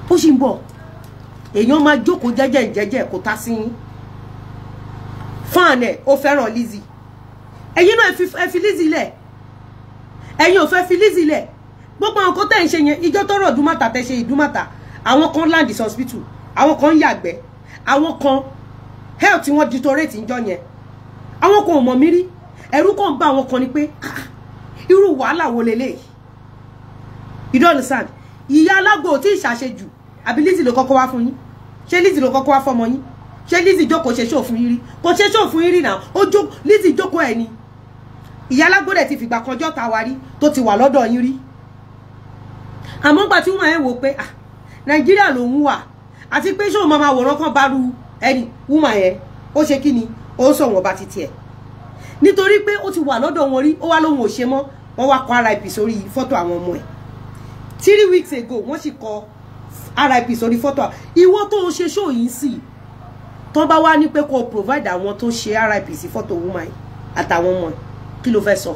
ó sì ń bọ̀. Èèyàn máa jókòó jẹ́jẹ́ jẹ́jẹ́ kò tá sí yín. Fáànù ẹ̀ ó fẹ́ràn Lizzy, ẹ̀yin náà ẹ fi Lizzy lẹ̀, ẹ̀yin ò fẹ́ fi Lizzy lẹ̀. Gbogbo àwọn kan tẹ́ ń ṣe yẹn, ìjọ tọrọ Ìdúmàtà tẹ́ ṣe Ìdúmàtà, àwọn kan land hospital, àwọn kan ń yàgbẹ́, àwọn kan health tí wọ́n deteriorate ńjọ́ yẹn, àwọn kan ò mọ̀ mí rí. Ẹ̀rù kan ń bá àwọn kan ni pé irú wàhálà wo leléyìí? You don't understand. Ìyá alágbò tí ìṣàṣejù, àbí Lizzy ló kọ́kọ́ wá fún yín? Ṣé Lizzy ló kọ́kọ́ wá fọmọ yín? Ṣé Lizzy jókòó ṣe ṣó fún yín rí? Kò ṣe ṣó fún yín rí náà. Ó jó Lizzy jókòó ẹ̀ ni. Ìyá alágbò dẹ̀ ti fìgbà kan jọ́ta wa rí, tó ti wà lọ́dọ̀ yín rí. Àmọ́ gbà tí wọ́n ẹ̀ wò pé ah, Nàìjíríà lòun wà, àti pé ṣé òun máa wòran kan bá ru ẹni wúmà yẹn, ó ṣe kí ni? Ó sọ wọn bá ti tiẹ̀. Nítorí pé ó ti wà lọ́dọ̀ wọn rí, ó wá lóhun ò ṣe mọ́, wọ́n wá kọ RIP sórí fọ́tò àwọn ọmọ ẹ̀. 3 weeks ago wọ́n sì kọ RIP sórí fọ́tò. Ìwọ tó o ṣe ṣó yìí sí, tó bá wá ní pé kó o provide àwọn tó ṣe RIP sí fọ́tò woman yìí àtàwọn ọmọ ẹ̀, kí ló fẹ́ sọ?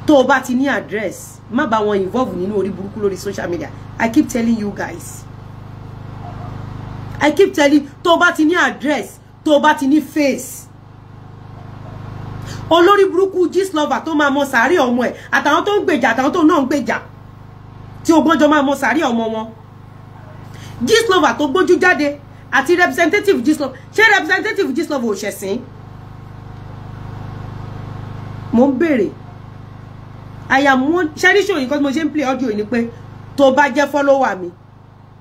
Tó o bá ti ní address, má bá wọn involve nínú orí burúkú lórí social media. I keep telling you guys, I keep telling, tó o bá ti ní address, tó o bá ti ní face, olórí burúkú Gistlover tó máa mọ sàárè ọmọ ẹ̀ àtàwọn tó ń gbèjà, àtàwọn tó náà ń gbèjà, tí ogbọ́njọ máa mọ sàárè ọmọ wọn. Gistlover tó gbójú jáde àti representative Gistlover, ṣé representative Gistlover ò ṣẹ̀sín? Mo ń béèrè. I am one ṣẹ́ríṣò yìí kọ́ tí mo ṣe ń play audio yìí ni pé tó bá jẹ́ follower mi,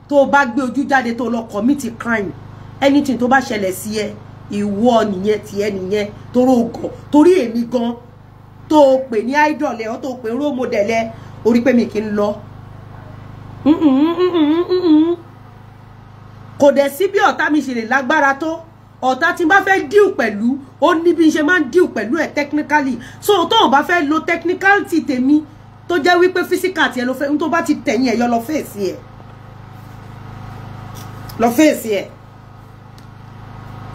tó bá gbé ojú jáde tó lọ commit crime, anything tó bá ṣẹlẹ̀ sí ẹ, ìwọ nìyẹn, tiẹ̀ nìyẹn, torí ògàn, torí èmi gan tó pè ní idol ẹ, tó pè role model ẹ, orí pé mi kì í lọ. Kò dẹ̀ sí bí ọ̀tá mi ṣe lè lágbára tó, ọ̀tá tí n bá fẹ́ deal pẹ̀lú, ó ní bí n ṣe máa ń deal pẹ̀lú ẹ̀ technically. So tó o bá fẹ́ lo technicality tèmi, tó jẹ́ wípé physical tiẹ̀ ló fẹ́, n tó bá ti tẹ̀yìn ẹ̀ yọ lọ fèsì ẹ̀, lọ fèsì ẹ̀.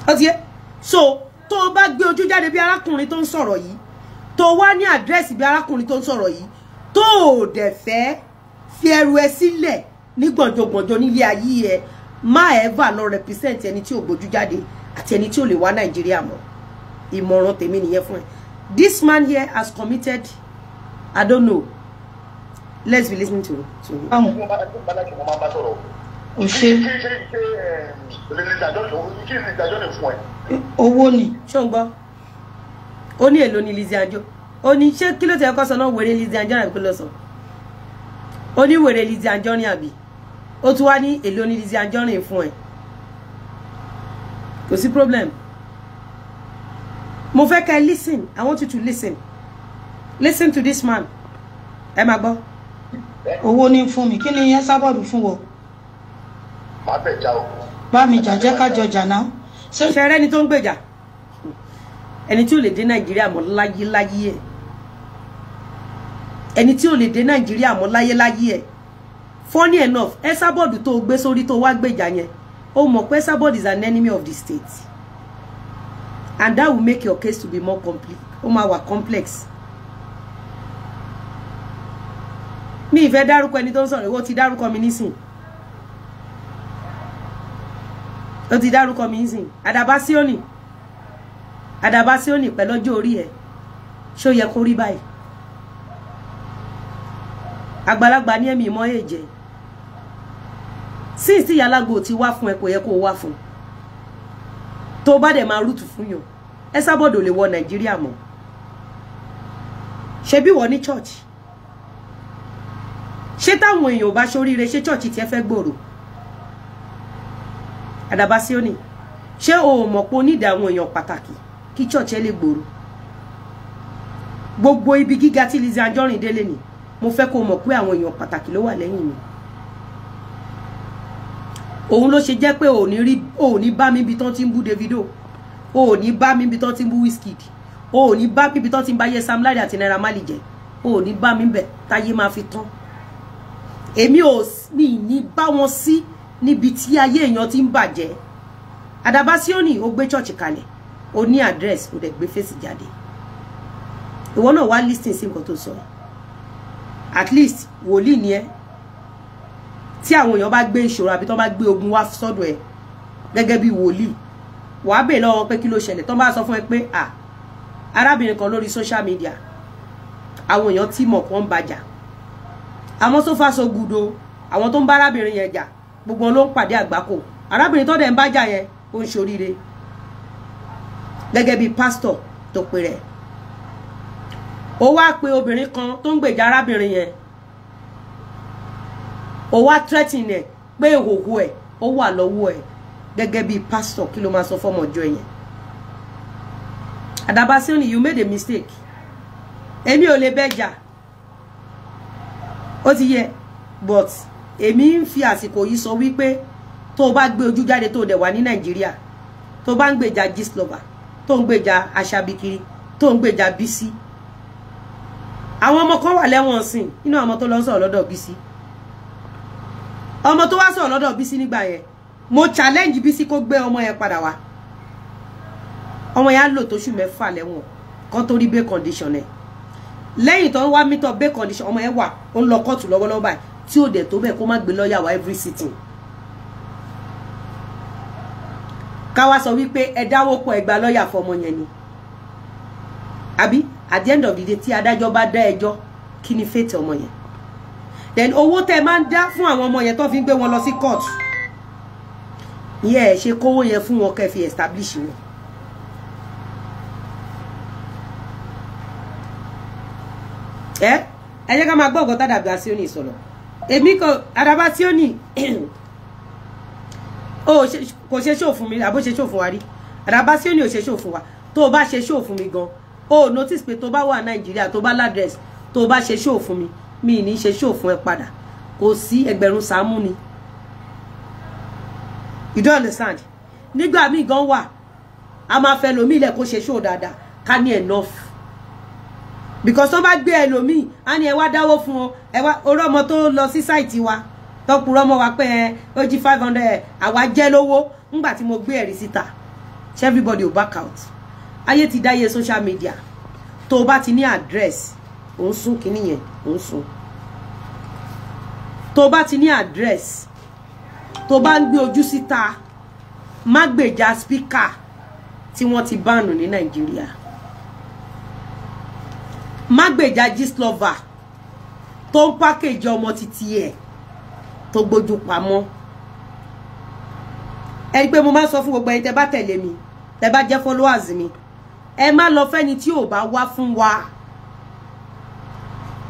Ó ti yé? So tó o bá gbé ojú jáde bí arákùnrin tó ń sọ̀rọ̀ yìí, tó wá ní àdírẹ́sì bí arákùnrin tó ń sọ̀rọ̀ yìí, tó o dẹ̀ fẹ́ fi ẹrù ẹ sílẹ̀ ní gbọ̀njọ̀gbọ̀njọ̀ nílé ayé ẹ, má ever lọ represent ẹni tí ò gbójú jáde àti ẹni tí ò lè wá Nàìjíríà mọ́. Ìmọ̀ràn tèmi nìyẹn fún ẹ. This man here has committed, I don't know. Let's be listening to him. Ò ṣe owó ni. Ṣé o ń gbọ́? Ó ní èlò ní Lizzy Anjorin. Ó ní ṣé kí ló ti ẹ̀kọ́ sọ náà, wèrè Lizzy Anjorin àbí kí ló sọ? Ó ní wèrè Lizzy Anjorin àbí? Ó tún wá ní èlò ní Lizzy Anjorin fún ẹ. Kò sí problem. Mo fẹ́ kẹ́ listen. I want you to listen. Listen to this man. Ẹ máa gbọ́. Owó ní fún mi. Kí ni yẹn sábọ̀dù fún wọ? Má bẹ̀ já o. Bá mi jà, jẹ́ ká jọ jà náà. Ṣe rẹ́ni tó ń gbèjà? Ẹni tí ò lè dé Nàìjíríà mọ́ láyé láyé ẹ̀. Ẹni tí ò lè dé Nàìjíríà mọ́ láyé láyé ẹ̀. Funny enough, Esabod tó gbé sórí tó wá gbèjà yẹn, ó mọ̀ pé Esabod is an enemy of the state. And that will make your case to be more complete. Ó máa wà complex. Mi ìfẹ́ dárúkọ ẹni tó ń sọ̀rọ̀, ìwọ ti dárúkọ mi nísìn. Ó ti dárúkọ mi nísìn. Àdàbà Síónì. Àdàbà Síónì pẹ̀lú ọjọ́ orí ẹ̀. Ṣé ó yẹ kó rí báyìí? Àgbàlagbà ní ẹ̀mí ìmọ̀ èjẹ. Since tí Ìyálágbò ti wá fún ẹ, kò yẹ kó wá fún. Tó bá dẹ̀ máa rútù fún yàn, Esabod ò lè wọ Nàìjíríà mọ́. Ṣebí wọ ní church? Ṣé táwọn èèyàn ò bá ṣoríire, ṣé church tiẹ̀ fẹ́ gbòòrò? Àdàbà Síónì, ṣé o ò mọ̀ pé o nídìí àwọn èèyàn pàtàkì kí church ẹ lè gbòòrò? Gbogbo ibi gíga tí Lizzy Anjorin délé ni, mo fẹ́ kó o mọ̀ pé àwọn èèyàn pàtàkì ló wà lẹ́yìn mi. Òun ló ṣe jẹ́ pé ò ní rí, ò ní bá mi bí tán ti ń bú Davido, ò ní bá mi bí tán ti ń bú Wizkid, ò ní bá mi bí tán ti ń bá yé Sam Larry àti Naira Marley jẹ́, ò ní bá mi bẹ̀ táyé máa fi tán. Èmi ò ní bá wọn sí níbi tí ayé èèyàn ti ń bàjẹ́. Àdàbà Síónì, ó gbé church kalẹ̀, ó ní address, ó dẹ̀ gbé fèsì jáde. Ìwọ náà wá listen sí nǹkan tó sọ. At least wòlíì ni ẹ́. Tí àwọn èèyàn bá gbé ìṣòro àbí tó bá gbé ogun wá sọ́dọ̀ ẹ gẹ́gẹ́ bí wòlíì, wàá bèè lọ́wọ́ pé kí ló ṣẹlẹ̀. Tó bá sọ fún ẹ pé à arábìnrin kan lórí social media, àwọn èèyàn tí mọ̀ kàn ń bàjà, àmọ́ so far so good o, àwọn tó ń bá arábìnrin yẹn jà gbogbo wọn ló ń pàdé àgbákò. Arábìnrin tó dẹ̀ ń bájà yẹn ó ń ṣoríire gẹ́gẹ́ bí pásítọ̀ tó pe rẹ̀. Ó wá pe obìnrin kan tó ń gbèjà arábìnrin yẹn, ó wá threatening ẹ̀ pé ìhòhò ẹ̀ ó wà lọ́wọ́ ẹ̀. Gẹ́gẹ́ bí pásítọ̀, kí ló máa sọ fọ́mọ ọjọ́ yẹn? Àdàbà Síónì, you made a mistake. Èmi ò lè bẹ́jà, ó ti yẹ, but èmi ń fi àsìkò yìí sọ wípé tó o bá gbé ojú jáde, tó o dẹ̀ wà ní Nàìjíríà, tó o bá ń gbèjà Gistlover, tó ń gbèjà Aṣabikiri, tó ń gbèjà Bísí, àwọn ọmọ kan wà lẹ́wọ̀n sìn nínú àwọn tó lọ ń sọ̀rọ̀ lọ́dọ̀ Bísí. Ọmọ tó wá sọ̀rọ̀ lọ́dọ̀ Bísí nígbà yẹn, mo challenge Bísí kó gbé ọmọ yẹn padà wá. Ọmọ yẹn á lò tóṣù 6 lẹ́wọ̀n kan tó rí bail condition ẹ̀. Lẹ́yìn tó ń wá meet up bail condition, ọmọ yẹn wà, ó ń lọ kóòtù lọ́wọ́lọ́wọ́ báyìí, tí ò dẹ̀ tó bẹ́ẹ̀ kó má gbé lọ́ọ̀yà wá every sitting. Ká wá sọ wípé ẹ dáwó pọ̀, ẹ gba lọ́ọ̀yà fọmọ yẹn ni, àbí? At the end of the day, tí adájọ́ bá dá ẹjọ́, kí ni fate ọmọ yẹn? Then owó tẹ́ máa ń dá fún àwọn ọmọ yẹn tó fi ń gbé wọn lọ sí court ìyẹn, ẹ ṣe kówó yẹn fún wọn kẹ́ fi establish wọn. Ẹ jẹ́ ká máa gbọ́ ọ̀gọ́ tàdàbà Síónì sọ̀rọ̀. Èmi kò, Àdàbà Síónì kò ṣe show fún mi, àbó ṣe show fún wa rí? Àdàbà Síónì ò ṣe show fún wa. Tó o bá ṣe show fún mi gan, o notice pé tó bá wà Nàìjíríà, tó bá ládírẹ́sì, tó o bá ṣe show fún mi, mi ní ṣe show fún ẹ padà. Kò sí ẹgbẹ̀rún sàámú ni. You don't understand. Nígbà míì gan wà, a máa fẹ́ lomi ilẹ̀ kó ṣe show dáadáa, ká ní enough, because tó bá gbé ẹlòmíì, á ní ẹ wá dáwó fún ọ, ẹ wá orí ọmọ tó lọ sí site wa, tó purọ́ mọ́ wa pé ẹ ó jí 500, àwa jẹ́ lówó. Ńgbà tí mo gbé ẹ̀rí síta, ṣé everybody will back out? Ayé ti dáyé social media. Tó o bá ti ní address, ò ń sún kínní yẹn, ò ń sún. Tó o bá ti ní address, tó o bá ń gbé ojú síta, má gbèjà speaker tí wọ́n ti ban ní Nàìjíríà, má gbèjà Gistlover tó ń pákéjì ọmọ títí ẹ̀ tó gbójú pamọ́. Ẹ rí pé mo máa ń sọ fún gbogbo ẹ̀yin tẹ́ bá tẹ̀lé mi, tẹ́ bá jẹ́ followers mi, ẹ má lọ fẹ́ni tí ò bá wá fún wa.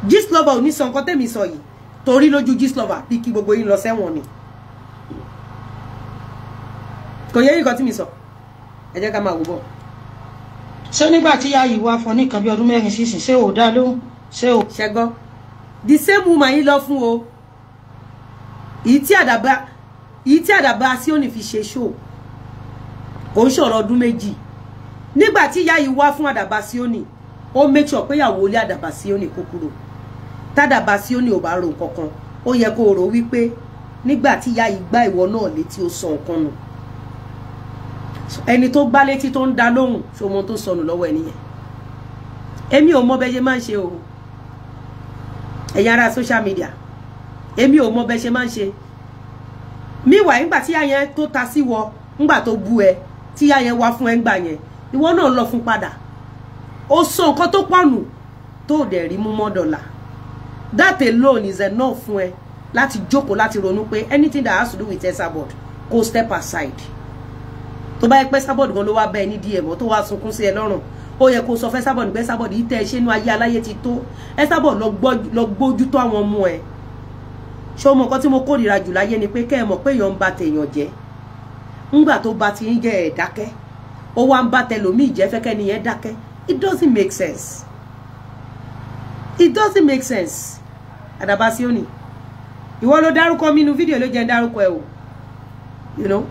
Gistlover ò ní sọ nǹkan tẹ́mi sọ yìí, torí lójú Gistlover, bí kí gbogbo yín lọ sẹ́wọ̀n ni. Kò yẹ nǹkan tí mi sọ. Ẹ jẹ́ ká máa wò bọ̀. Ṣé nígbà tí ìyá yìí wá fún ní nǹkan bí ọdún 4 sísìn, ṣé ò dá lóhùn? Ṣé ò Ṣẹgbọ́n, the same woman yìí lọ fún o, èyí tí Àdàbà Síónì fi ṣe show. Kò ń ṣọ̀rọ̀ ọdún 2. Nígbà tí ìyá yìí wá fún Àdàbà Síónì, ó make sure pé ìyàwó ilé Àdàbà Síónì kó kúrò. Tádàbà Síónì ò bá ro nǹkan kan, ó yẹ kó rò wípé nígbà tí ìyá yìí gbá ìwọ náà létí, ó sọ nǹkan nù. Ẹni tó gbá létí tó ń da lóhùn, ṣọmọ tó sọnù lọ́wọ́ ẹni yẹn? Èmi ò mọ bẹ́ ṣe máa ń ṣe o, ẹ̀yin ará social media. Èmi ò mọ bẹ́ ṣe máa ń ṣe. Meanwhile, ńgbà tí ìyá yẹn tó ta sí wọ, ńgbà tó bú ẹ, tí ìyá yẹn wá fún ẹ ńgbà yẹn, ìwọ náà lọ fún padà, ó sọ nǹkan tó pọ̀nù tó dẹ̀ rí mú mọ́ dọ̀là. That alone is enough fún ẹ láti jókòó, láti ronú pé anything that has to do with Esabod, kó step aside. Tó bá yẹ pé Esabod gan ló wá bá ẹ ní DM tó wá sunkún sí ẹ lọ́rùn, ó yẹ kó sọ fẹ́ Esabod pé Esabod yìí tẹ́ ẹ ṣe inú ayé aláyé ti tó. Esabod, lọ gbójú tó àwọn ọmọ ẹ. Ṣé o mọ nǹkan tí mo kórìíra jù láyé ni pé kẹ́ ẹ mọ̀ pé èèyàn ń ba tèèyàn jẹ́. Ńgbà tó ba ti ń jẹ́ ẹ̀ dákẹ́, ó wá ń bá tẹlòmíì jẹ́ fẹ́kẹ́ nìyẹn dákẹ́. It doesn't make sense. It doesn't make sense. Àdàbà Síónì, ìwọ ló dárúkọ mi nínú fídíò, ló jẹ́ ń dárúkọ ẹ o. You know,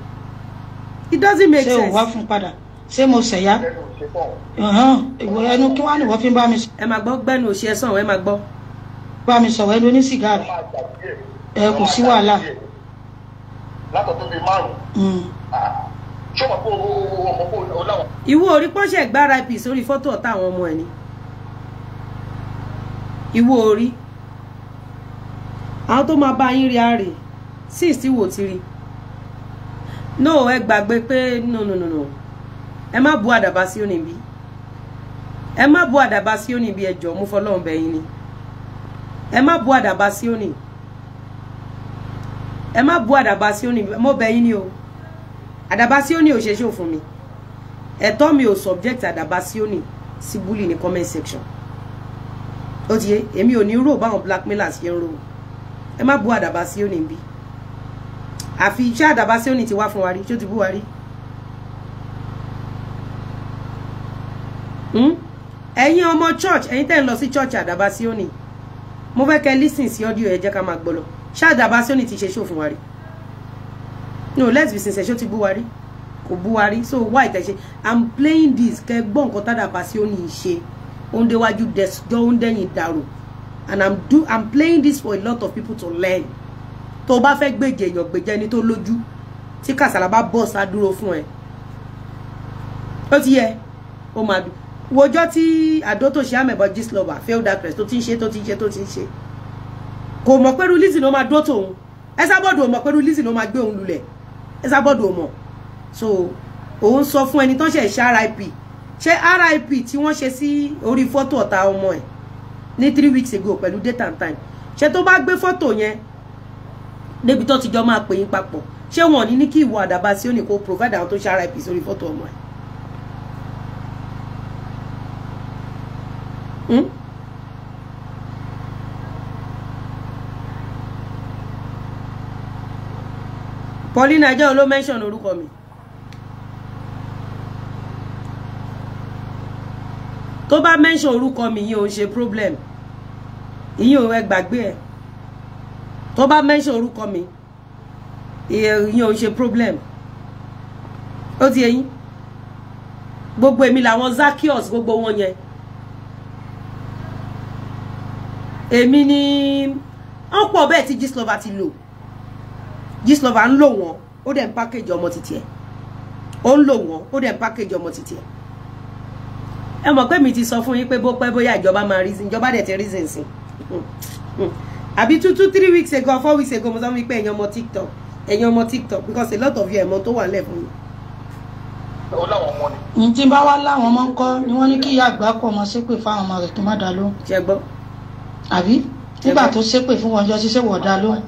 it doesn't make Ṣé o sense. wá fún padà? Ṣé mo ṣẹ̀yà? Ìwọ ẹnu kí wàá nìwọ fi ń bá mi Ẹ máa gbọ́ gbẹ́nu òṣì ẹ sàn, ẹ máa gbọ́. bá mi sọ̀rọ̀ ẹnu onísìgá rẹ̀. Ẹ kò sí wàhálà. Látọ̀tún bíi márùn-ún. Ṣé o mọ̀ pé o mọ̀ pé o láwọn. Ìwọ orí pọ́nṣẹ̀ gbára ip sórí fọ́tò ọ̀tá àwọn ọmọ ẹ̀ ni. Ìwọ orí àwọn tó máa bá yín rí àárè six tí wò ti rí. No, ẹ gbàgbé pé no, no, no, no, ẹ má bu Àdàbà Síónì bí, ẹ má bu Àdàbà Síónì bí. Ẹ jọ̀ọ́, mú fọlọ́run bẹ̀ yín ni, ẹ má bu Àdàbà Síónì, ẹ má bu Àdàbà Síónì, mo bẹ̀ yín ni o. Àdàbà Síónì ò ṣe ṣó fún mi. Ẹ̀tọ́ mi ò subject Àdàbà Síónì sí bully ní comment section. Ó ti yé, èmi ò ní rò báwọn blackmailers ṣe ń rò. Ẹ má bu Àdàbà Síónì bí. Àfi iṣẹ́ Àdàbà Síónì ti wá fún wa rí, ṣó ti bú wa rí? Ẹ̀yin ọmọ church, ẹ̀yin tẹ́ ń lọ sí church Àdàbà Síónì, mo fẹ́ kẹ́ listen sí audio ẹ, jẹ́ ká máa gbọ́ lọ. Ṣé Àdàbà Síónì ti ṣe show fún wa rí? No, let's be sincere, ṣó ti bú wa rí? Kò bú wa rí. So why tẹ́ ṣe I'm playing this? Kẹ́ gbọ́ nǹkan tádàbà Síónì ṣe. Ó ń déwájú dẹjọ́, ó ń dẹ́yìn dàrú, and I'm playing this for a lot of people to learn. Tó o bá fẹ́ gbèjè èèyàn, gbèjè ẹni tó lójú tí kàsàlà bá bọ̀ sá dúró fún ẹ. Ó ti yẹ, ó máa dùn wojọ́ tí àdó tó ṣe àmẹ̀bọ̀ Gistlover, failed actress, tó ti ń ṣe, tó ti ń ṣe, tó ti ń ṣe, kò mọ̀ pé Lizzy ló máa dó tòun. Esabod ò mọ̀ pé Lizzy ló máa gbé òun lulẹ̀. Esabod ò mọ̀. So òun sọ fún ẹni tó ń ṣe ṣe RIP, ṣé RIP tí wọ́n ṣe sí orí fọ́tò ọ̀tá ọmọ ẹ̀ ní 3 weeks ago pẹ̀lú date and time, ṣé tó bá gbé fọ́tò yẹn débi tó ti jọ máa pè yín papọ̀, ṣé wọn ò ní ní kí ìwọ Àdàbà Síónì kó provide àwọn tó ṣe RIP sórí fọ́tò ọmọ ẹ̀? Hmm? Paulina jẹ́ ló mention orúkọ mi. Tó bá mention orúkọ mi, yìí ò ń ṣe problem. Ìyín ò, ẹ gbàgbé ẹ. Tó bá mention orúkọ mi, ìyẹn ò ń ṣe problem. Ó ti eyín gbogbo èmi làwọn Zaccheaus, gbogbo wọn yẹn, èmi ni wọ́n pọ̀ bẹ́ẹ̀ tí Gistlover ti lò. Gistlover ń lò wọ́n, ó dẹ̀ ń package ọmọ títí ẹ̀. Ó ń lò wọ́n, ó dẹ̀ ń package ọmọ títí ẹ̀. Ẹ mọ̀ pé mi ti sọ fún yín pé bó pẹ́ bóyá ìjọba máa reason. Ìjọba dẹ̀ ti reason sí. Àbí 2, 2, 3 weeks ago, 4 weeks ago, mo sọ fún yín pé ẹ̀yin ọmọ TikTok, ẹ̀yin ọmọ TikTok, because a lot of you, ẹ̀ mọ̀ tó wà nílẹ̀ fún mi. Ó láwọn ọmọ ni. Ní tí bá wá láwọn ọmọ ń kọ́ ni wọ́n ní kí ìyá àgbà kọ́ ọmọ ṣépè fáwọn ọmọ rẹ̀ kí má dá lóhùn. Ṣe gbọ́? Àbí nígbà tó ṣépè fún wọn jọ sí, ṣé wọ́n dá lóhùn?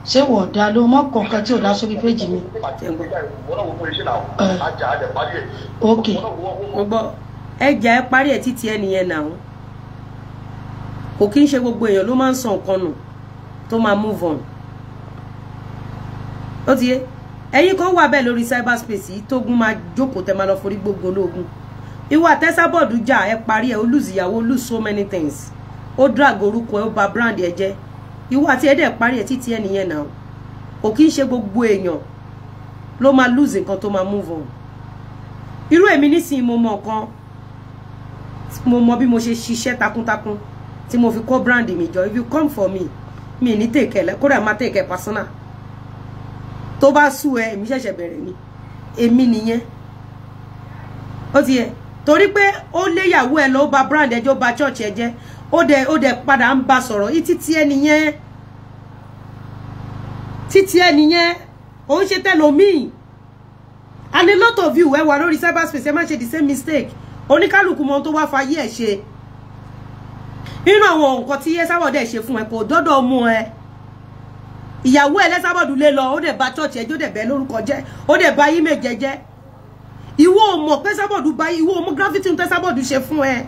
Ṣé wọ́n dá lóhùn mọ́ kọ̀ọ̀kan tí ò dá sórí péjì mi? Ṣe gbọ́? Wọ́n náà wọ́n fún iṣẹ́ náà. Ajá àjẹ parí ẹ̀. Ok. Mo gbọ́, ẹja ẹ parí ẹ títí ẹ nìyẹn náà. Kò kí ń ṣe gbogbo èèyàn ló máa ń sọ nǹkan nù tó máa move on. Ó ti yé ẹ̀yin kan wà bẹ́ẹ̀ lórí cyberspace yìí, tógun máa jókòó, tẹ́ máa lọ forí gbógun ológun. Ìwọ àtẹ́sábọ̀dù jà, ẹ parí ẹ, ó lose ìyàwó, ó lose so many things, ó drag orúkọ ẹ, ó bà brand ẹ jẹ́. Ìwọ àti ẹ dẹ̀ parí ẹ títí ẹ nìyẹn náà. Kò kí ń ṣe gbogbo èèyàn ló máa lose nǹkan tó máa move on. Irú èmi nísìnyí, mo mọ nǹkan, mo mọ bí mo ṣe ṣiṣẹ́ takuntakun tí mo fi kó brand mi jọ. If you come for me, mi ní take ẹ, kódà má take ẹ personal. Tó bá sú ẹ, èmi ṣẹ̀ṣẹ̀ bẹ̀rẹ̀ ni. Èmi nìyẹn. Ó ti yẹ, torí pé ó léyàwó ẹ lọ, ó bà brand ẹ jẹ́, ó bà church ẹ jẹ́, ó dẹ̀ padà ń bá sọ̀rọ̀. Títí ẹ nìyẹn, títí ẹ nìyẹn, ó ń ṣe tẹlòmíì. And a lot of you ẹ wà lórí cyberspace, ẹ má ṣe the same mistake. Oníkálukú mọ ohun tó wá fayé ẹ ṣe. Nínú àwọn nǹkan tí Esabod ṣe fún ẹ, kò dọ́dọ̀ mú ẹ. Ìyàwó ẹ lẹ́sàbọ̀dù lé lọ, ó dẹ̀ bà church ẹ jẹ́, ó dẹ̀ bẹ́ lórúkọ jẹ́, ó dẹ̀ bà image ẹ jẹ́. Ìwọ ò mọ̀ pé Esabod bá ìwọ ò mọ̀ gravity ń tẹ́sàbọ̀dù ṣe fún ẹ.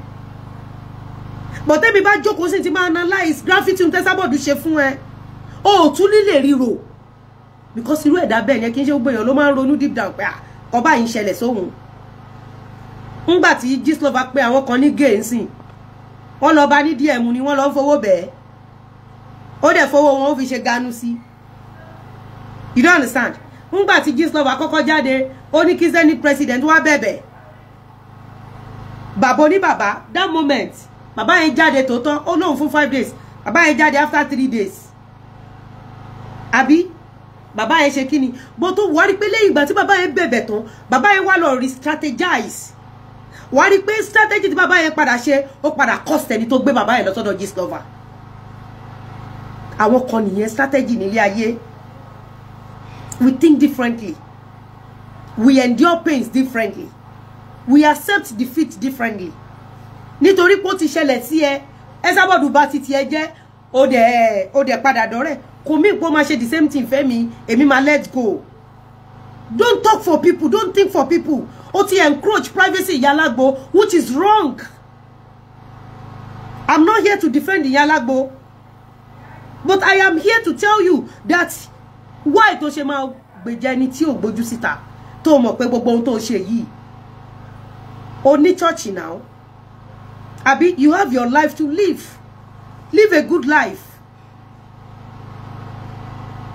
Bọ̀tẹ́mi bá jókòó sí ti máa analyse gravity ń tẹ́sàbọ̀dù ṣe fún ẹ, O ò tún nílè ríro, because irú ẹ̀dá bẹ́ẹ̀ yẹn kì í ṣe gbogbo èèyàn ló máa ń ronú deep down pé ọba yìí ń ṣẹlẹ̀ sóhun. Ńgbà tí Gistlover pé àwọn kan ní gay nsìn, wọ́n lọ bá ní DM ni wọ́n lọ ń fowó bẹ́ẹ̀, ó dẹ̀ fowó wọn ó fi ṣe ganu sí. You don't understand? Ńgbà tí Gistlover kọ́kọ́ jáde, ó ní kí Senate president wá bẹ̀bẹ̀. Bàbá oní bàbá, that moment bàbá yẹn jáde tòótọ́, ó lóun fún 5 days, bàbá yẹn jáde after 3 days. Àbí bàbá yẹn ṣe kí ni? Bó tó wá rí pé lẹ́yìn ìgbà tí bàbá yẹn bẹ̀bẹ̀ tán, bàbá yẹn wá lọ re-strategize. Wá rí pé strategy tí bàbá yẹn padà ṣe, ó padà cost ẹni tó gbé bàbá yẹn lọ sọ́dọ̀ Gistlover. Àwọn kan nìyẹn, strategy nílé ayé. We think differently, we endure pains differently, we accept defeat differently. Nítorí pé ó ti ṣẹlẹ̀ sí ẹ, Esabod bá ti tiẹ̀ jẹ́, ó dẹ̀ padà dọ́rẹ̀. Kò mí pé ó máa ṣe the same thing fẹ́mi, èmi máa let go. Don't talk for people, don't think for people. Ó ti encroach privacy Ìyá Alágbo, which is wrong. I'm not here to defend Ìyá Alágbo, but I am here to tell you that why tó ṣe máa gbèjà ẹni tí ò gbójú síta, tó mọ̀ pé gbogbo ohun tó ṣe yìí, o ní church now, àbí you have your life to live. Live a good life.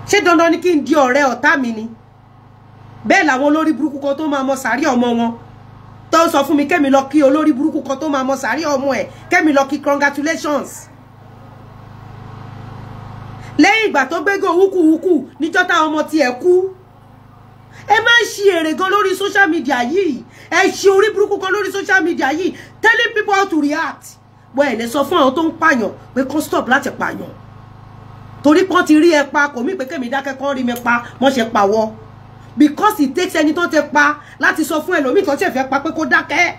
Ṣé dandan ni kí n di ọ̀rẹ́ ọ̀tá mi ni? Bẹ́ẹ̀ làwọn olórí burúkú kan tó máa mọ sàárì ọmọ wọn tó ń sọ fún mi kẹ́mi lọ kí olórí burúkú kan tó máa mọ sàárì ọmọ ẹ̀, kẹ́mi lọ kí congratulations. Lẹ́yìn ìgbà tó gbégò wúkúwúkú níjọ́ táwọn ọmọ tiẹ̀ kú. Ẹ máa ń ṣe èrè gan lórí social media yìí, ẹ ṣe orí burúkú gan lórí social media yìí, telling people how to react. Bọ́ ẹ̀ lè sọ fún àwọn tó ń pààyàn pé kó stop láti pààyàn, torí pọ́n ti rí ẹ pa, kò mí pé kémi dákẹ́ kán rí mi pa, wọ́n ṣe pàwọ́. Because it takes ẹni tó ti pa láti sọ fún ẹlòmíì tó ṣe fẹ́ pa pé kó dákẹ́.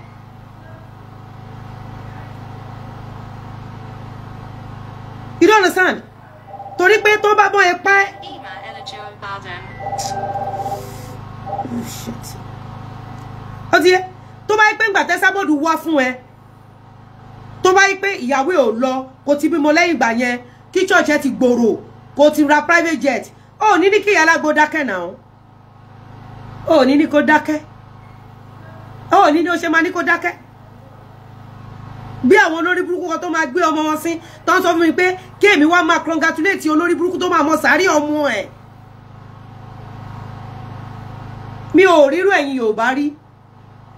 You don't understand? Torí pé tó bá bọ́ ẹ pa ẹ́. Ó ti yẹ, tó bá yẹ pé ńgbà tẹ́sábọ́ọ̀dù wá fún ẹ, tó bá yẹ pé ìyàwó ò lọ, kò ti bímọ lẹ́yìn ìgbà yẹn, kí church ẹ ti gbòòrò, kò ti ra private jet, ó ní ní kí Ìyá Alágbo dákẹ́ náà. Ó ní ní kó dákẹ́. Ó ní ní ó ṣe máa ní kó dákẹ́. Bí àwọn olórí burúkú kan tó máa gbé ọmọ wọn sí, tó ń sọ fún mi pé kí èmi wá máa congratulate olórí burúkú tó máa mọ sàárì ọmọ ẹ̀. Mi ò rírú ẹ̀yin Yorùbá rí.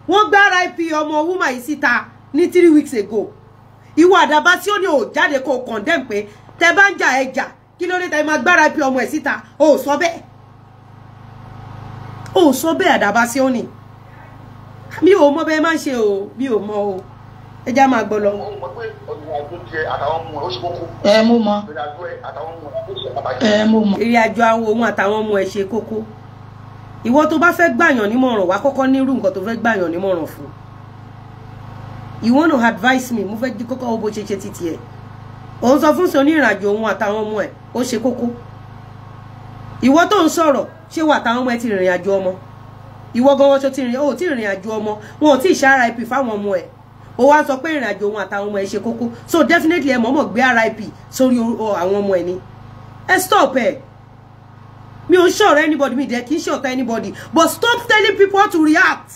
Wọ́n gbá RIP ọmọ woman yìí síta ní 3 weeks ago. Ìwọ àdàbà tí ó ní ò jáde kó condemn pé tẹ bá ń jà ẹ jà, kí ló dé tẹ máa gbá RIP ọmọ ẹ̀ síta? Ó sọ bẹ́ẹ̀. Ó sọ bẹ́ẹ̀ àdàbà sí ó ní. Mi ò mọ bẹ́ẹ̀ máa ń ṣe o, mi ò mọ o. Ẹ já máa gbọ́ lọ. Ẹ mo mọ. Ẹ mo mọ. Ìrìn àjò àwọn òun àtàwọn ọmọ ẹ̀ ṣe kókó. Ìwọ tó bá fẹ́ gbàyàn nímọ̀ràn, wá kọ́kọ́ nírú nǹkan tó fẹ́ gbàyàn nímọ̀ràn fún. You want to advise me, mo fẹ́ kọ́kọ́ wo bó ṣe ṣe títí ẹ̀. Òun sọ fún sọ ní ìrìn àjò òun àtàwọn ọmọ ẹ̀, ó ṣe kókó. Ìwọ tó ń sọ̀rọ̀, ṣé wà táwọn ọmọ ẹ ti rìnrìn àjò ọmọ? Ìwọ gan-an ṣo ti rìn, ó ti rìnrìn àjò ọmọ, wọn ò tí ì ṣe RIP fáwọn ọmọ ẹ̀. Ó wá sọ pé ìrìn àjò òun àtàwọn ọmọ ẹ ṣe kókó. So definitely ẹ mọ̀ọ́mọ̀ gbé RIP sórí àwọn ọmọ ẹ ni. Ẹ stop ẹ. Mi ò ṣọ̀rọ̀ anybody, mi dẹ̀ kì í ṣọ̀tá anybody, but stop telling people how to react.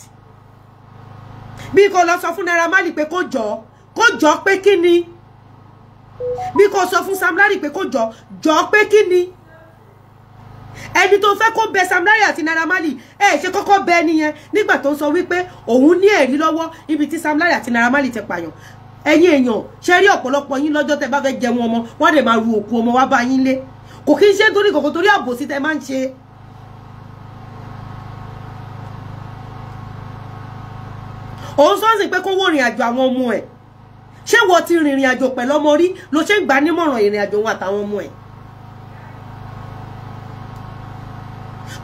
Bí kò lọ sọ fún Naira Marley pé kó jọ, kó jọ pé kí ni? Bí kò sọ fún Sam Larry pé kó jọ, jọ pé kí ni? Ẹni tó fẹ́ kó bẹ Sam Larry àti Naira Marley, ẹ ṣe kọ́kọ́ bẹ ẹni yẹn nígbà tó ń sọ wípé òun ní ẹ̀rí lọ́wọ́ ibi tí Sam Larry àti Naira Marley ti pààyàn. Ẹ̀yin èèyàn, ṣe rí ọ̀pọ̀lọpọ̀ yín lọ́jọ́ tẹ́ bá fẹ́ jẹun ọmọ, wọ́n dẹ̀ máa ru òkú ọmọ wá bá yín lé. Kò kí ń ṣe torí kòkò, torí àbòsí tẹ́ máa ń ṣe. Òun sọ́ọ̀sì pé kó wó ìrìn àjò àwọn ọmọ ẹ̀. Ṣé wọ́n ti rìnrìn àjò pẹ̀lú ọmọ rí ló ṣe ń gbà nímọ̀ràn ìrìn àjò wọn àtàwọn ọmọ ẹ̀?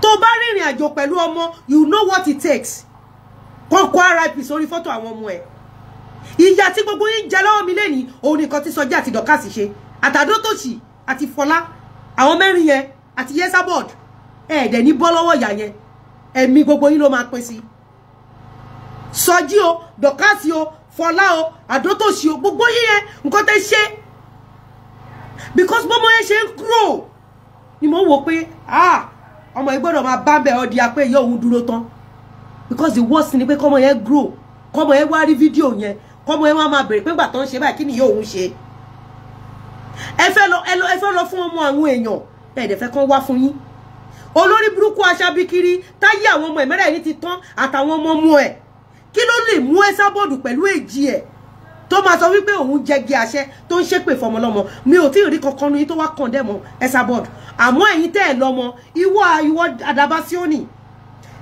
Tó bá rìnrìn àjò pẹ̀lú ọmọ, you know what it takes. Kọ́kọ́ RIP sórí fọ́tò àwọn ọmọ ẹ̀. Ìyà tí gbogbo yín jẹ lọ́wọ́ mi lẹ́ni, òun nìkan tí Sọjí àti Dọ̀kásì ṣe, àtàdótòṣì àti Fọlá, àwọn mẹ́rin yẹn àti Yesabod, ẹ̀ẹ́dẹ̀ ní bọ́ lọ́wọ́ ìyà yẹn, ẹ̀mí gbogbo yín ló máa pín sí. Sọjí o, Dọ̀kásì o, Fọlá o, àdótòṣì o, gbogbo yín yẹn nǹkan tẹ́ ṣe. Because bọ́mọ yẹn ṣe ń grow, Ni mo ń wò pé ah, ọmọ yìí gbọ́dọ̀ máa bá bẹ̀ ọ́ di apẹ́ ìyá òun dúró tán. Because the worst ni pé kọ́mọ yẹn grow, kọ́mọ yẹn wá rí fídíò yẹn, kọ́mọ yẹn wá máa bèrè pé gbà tó ń ṣe báyìí kí ni ìyá òun ṣe. Ẹ fẹ́ lọ, ẹ fẹ́ lọ fún ọmọ àwọn èèyàn, ẹ dẹ̀ fẹ́ kán wá fún yín. Olórí burúkú aṣabikiri táyé àwọn ọmọ ẹ̀mẹ́rẹ̀ ní ti tán àtàwọn ọmọ ọmọ ẹ̀. Kí ló lè mú Esabod pẹ̀lú èjì ẹ̀ tó máa sọ wípé òun jẹgi àṣẹ tó ń ṣépè fọmọlọ́mọ? Mi ò tí ì rí kankan nu yín tó wá condemn Esabod. Àmọ́ ẹ̀yin tẹ́ ẹ̀ lọ́mọ, ìwọ ìwọ Àdàbà Síónì,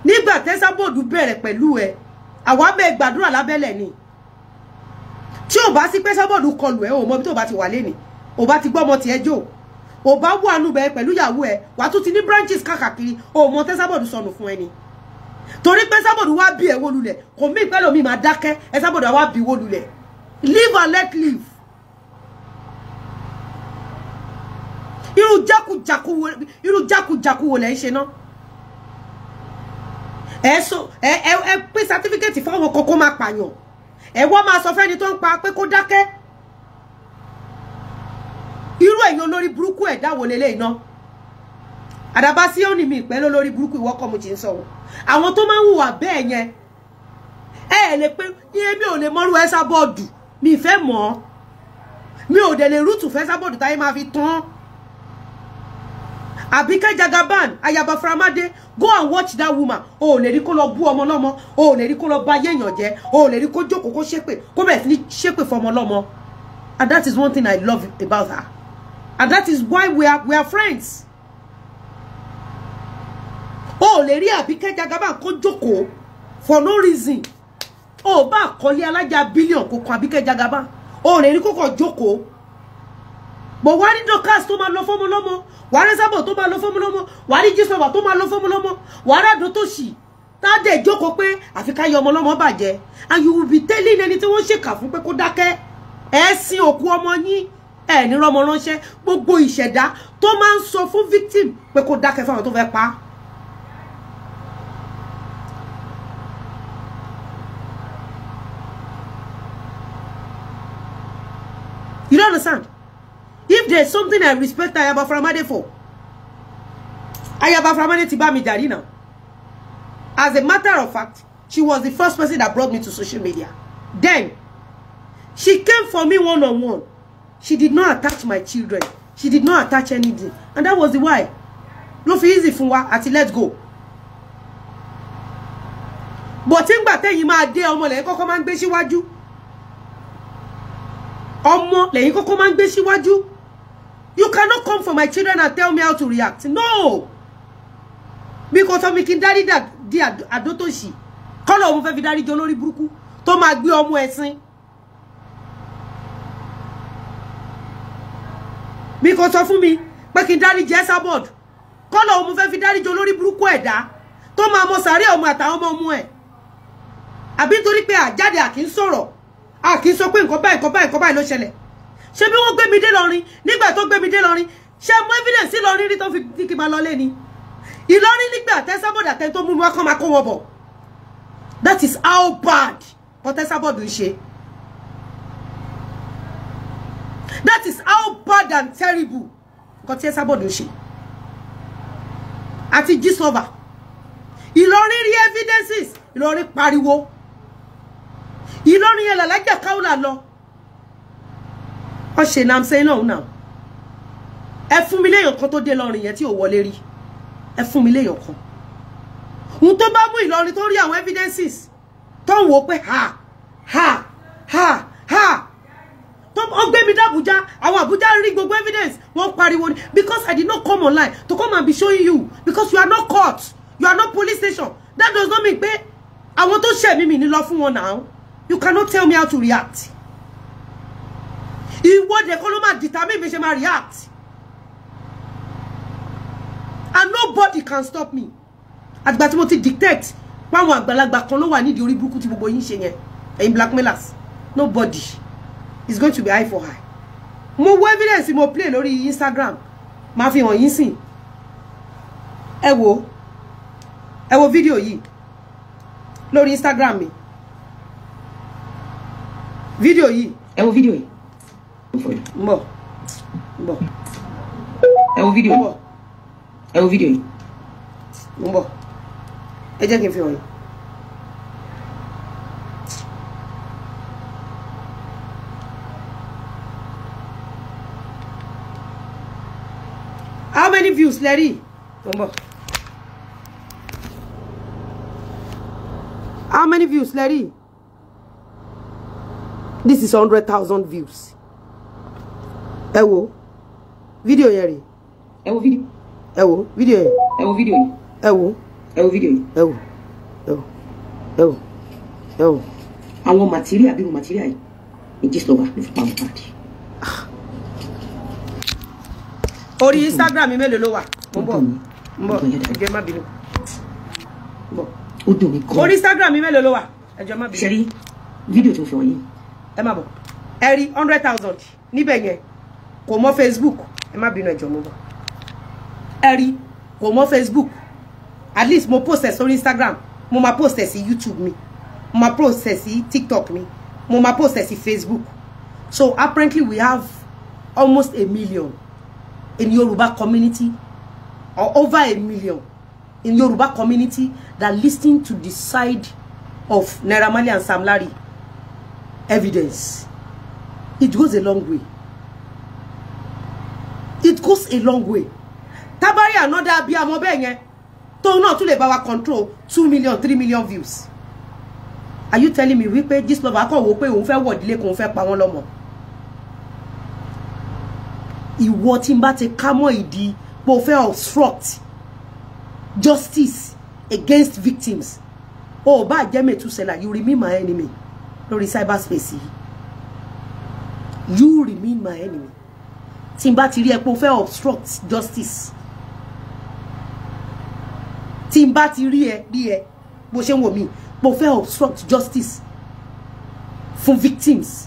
nígbà tẹ́sàbọ̀dù bẹ̀rẹ̀ pẹ̀lú ẹ, àwa bẹ́ẹ̀ gbàdúrà lábẹ́lẹ̀ ni. Tí ò bá sí pé Esabod kọlù ẹ, ò mọ bí tó bá ti wà lénìí, ò bá ti gbọ́mọ tiẹ̀ jò, ò bá wà nù bẹ́ẹ̀ pẹ̀lú ìyàwó ẹ, wàá tún ti ní branches káàkiri, ò mọ tẹ́sàbọ̀dù sọnù fún ẹni. Torí pé Esabod wá bí ẹ wó lulẹ̀, kò mí ìpẹ́ lómi máa dákẹ́, Esabod wá bí wó lulẹ̀. Live and let live. Irú jákujàku wo lẹ̀ ń ṣe náà? Ẹ so ẹ ẹ pín certificate fáwọn kan kó máa pààyàn, ẹ wọ́n máa sọ fẹ́ni tó ń pa pé kó dákẹ́. Irú ẹ̀yin olórí burúkú ẹ̀dá wo leléyìí náà? Àdàbà Síónì mi ìpẹ́ lólórí burúkú, ìwọ kọ́ mo ti ń sọ wọn. Àwọn tó máa ń hùwà bẹ́ẹ̀ yẹn, ẹ lè pé mi ò lè mọ́rú Esabod, mi ìfẹ́ mọ́ ọ́, mi ò dẹ̀ lè rúùtù fẹ́ Esabod táyé máa fi tán. Àbíkẹ́ Jagaban, Ayaba Framade, go and watch that woman. O ò lè rí kó lọ bú ọmọ lọ́mọ, o ò lè rí kó lọ bá yéèyàn jẹ́, o ò lè rí kó jókòó kó ṣépè, kó bẹ̀rẹ̀ sí ní ṣépè fọmọ lọ́mọ. And that is one thing I love about her. And that is why we are friends. O ò lè rí Àbíkẹ́ Jagaban kó jókòó for no reason. O bá kọ́lé alájà bílíọ̀n kó kan Àbíkẹ́ Jagaban. O ò lè rí kó kàn jókòó. But wá rí Dorcas tó máa lọ fọ́mọ lọ́mọ, wà rí Sábọ̀ tó máa lọ fọ́mọ lọ́mọ, wà rí Jísọ̀bà tó máa lọ fọ́mọ lọ́mọ, wà rí Àdótòṣì tá a dẹ̀ jókòó pé àfi ká yọ ọmọ lọ́mọ bàjẹ́. And you will be telling ẹni tí wọ́n ṣèkà fún pé kó dákẹ́. Ẹ sin òkú ọmọ yín, ẹ ní rọ́mọ ránṣẹ́. Gbogbo ìṣẹ̀dá tó máa ń sọ fún victim pé kó dákẹ́ fáwọn tó fẹ́ pa á. You don't understand? If there's something I respect Ayaba Framade for, Ayaba Framade ti bá mi jàrí now. As a matter of fact, she was the first person that brought me to social media. Then, she came for me one-on-one. She did not attach my children. She did not attach anything. And that was the why. Ló fi easy fún wa àti let go. But nígbà tẹ́yin máa dé, ọmọ lẹ́yìn kọ́kọ́ máa ń gbé síwájú. Ọmọ lẹ́yìn kọ́kọ́ máa ń gbé síwájú. You cannot come for my children and tell me how to react. No. Because ọmọ kí n dárí di Àdótòṣì. Kọ́lọ̀ òun fẹ́ fi dárí jọ lórí burúkú tó máa gbé ọmọ ẹ̀sìn. Bí kò sọ fún mi pé kí n dárí jẹ Esabod. Kọ́lọ̀ òun fẹ́ fi dárí jọ lórí burúkú ẹ̀dá tó máa mọ sàárẹ̀ ọmọ àtàwọn ọmọ ọmọ ẹ̀. Àbí nítorí pé àjáde àkì ń sọ̀rọ̀, àkì ń sọ pé nǹkan báyìí, nǹkan báyìí, nǹkan báyìí ló ṣẹlẹ̀. Ṣé bí wọ́n gbé mi dé Ìlọrin, nígbà tó gbé mi dé Ìlọrin, ṣé mo evidence Ìlọrin rí tó fi ní kí n máa lọ lé ni? Ìlọrin nígbà tẹ́sàbọ̀dù àtẹni tó mú mi wá kán máa kó wọn bọ̀. That is how bad but Esabod ń ṣe. That is how bad and terrible nǹkan tí Esabod ń ṣe. Àti Gistlover. Ìlọrin rí evidences, Ìlọrin pariwo. Ìlọrin yẹn làlájà Kaula lọ. Wọ́n ṣe náà ṣe náà náà. Ẹ fún mi léèyàn kan tó dé Ìlọrin yẹn tí ò wọlé rí. Ẹ fún mi léèyàn kan. Ohun tó bá mú Ìlọrin tó rí àwọn evidences tó ń wò pé ha ha ha ha. Tó ó gbé mi dé Àbújá, àwọn Àbújá rí gbogbo evidence, wọ́n pariwo ni because I did not come online to come and be showing you because you are not court, you are not police station. That does not mean pé àwọn tó ṣẹ̀ mí mi ní lọ fún wọn now. You cannot tell me how to react. Ìwọ́de kọ́ ló máa determine bí ṣe máa react. And nobody can stop me. Àgbà tí mo ti dictate páwọn àgbàlagbà kan ló wà nídìí orí burúkú tí gbogbo yín ṣe yẹn. Ẹ̀yin blackmailers. Nobody is going to be eye for eye. Mo wo evidence mo play lórí Instagram. Màá fi hàn yín sìn. Ẹ wo. Ẹ wo fídíò yìí lórí Instagram mi. Fídíò yìí. Ẹ wo fídíò yìí. Ń bọ̀. Ń bọ̀. Ẹ wo fídíò yìí. Ẹ wo fídíò yìí. Mo ń bọ̀, ẹ jẹ́ kí n fi hàn yín. How many views lẹ rí? Mo ń bọ̀. How many views lẹ rí? This is 100,000 views. Ẹ wo fídíò yẹn rí. Ẹ wo fídíò. Ẹ wo fídíò yẹn. Ẹ wo fídíò yìí. Ẹ wo. Ẹ wo fídíò yìí. Ẹ wo. Ẹ wo. Ẹ wo. Ẹ wo. Àwọn material bí material yìí ní Gistlover ló fi pa Mohbad. Orí Instagram mi mélòó ló wà? Mo ń bọ̀. Mo ń bọ̀. Ẹ jọ̀ọ́, ẹ má bínú. Mo ń bọ̀. Ó dùn mí gan. Orí Instagram mi mélòó ló wà? Ẹ jọ̀ọ́, má bínú. Ṣe rí fídíò tó fi hàn yìí. Ẹ má bọ̀. Ẹ rí 100,000 níbẹ̀ yẹn. Kò mọ́ Facebook. Ẹ má bínú, ẹ jọ̀ọ́, mo bọ̀. Ẹ rí, kò mọ́ Facebook. At least mo post ẹ̀ sórí Instagram. Mo máa post ẹ̀ sí YouTube mi. Mo máa post ẹ̀ sí TikTok mi. Mo máa post ẹ̀ sí Facebook. So apparently we have almost 1 million in Yoruba community, or over 1 million in Yoruba community that listen to the side of Naira Marley and Sam Larry evidence. It goes a long way. It goes a long way. Tabari another abiyamọ bẹ́ẹ̀ yẹn, tóun náà tún lè bá wa control 2 million, 3 million views. Are you telling me wípé Gistlover kàn wò pé òun fẹ́ wọ̀dílé kóun fẹ́ pa wọ́n lọ́mọ? Ìwọ tí n bá ti ká mọ́ ìdí pé o fẹ́ obstruct justice against victims, o ò bá jẹ́ mẹ́túsẹ́là, you remain my enemy lórí cyberspace yìí. You remain my enemy. Tí n bá ti rí ẹ pé o fẹ́ obstruct justice, tí n bá ti rí ẹ bó ṣe ń wò mí pé o fẹ́ obstruct justice fún victims,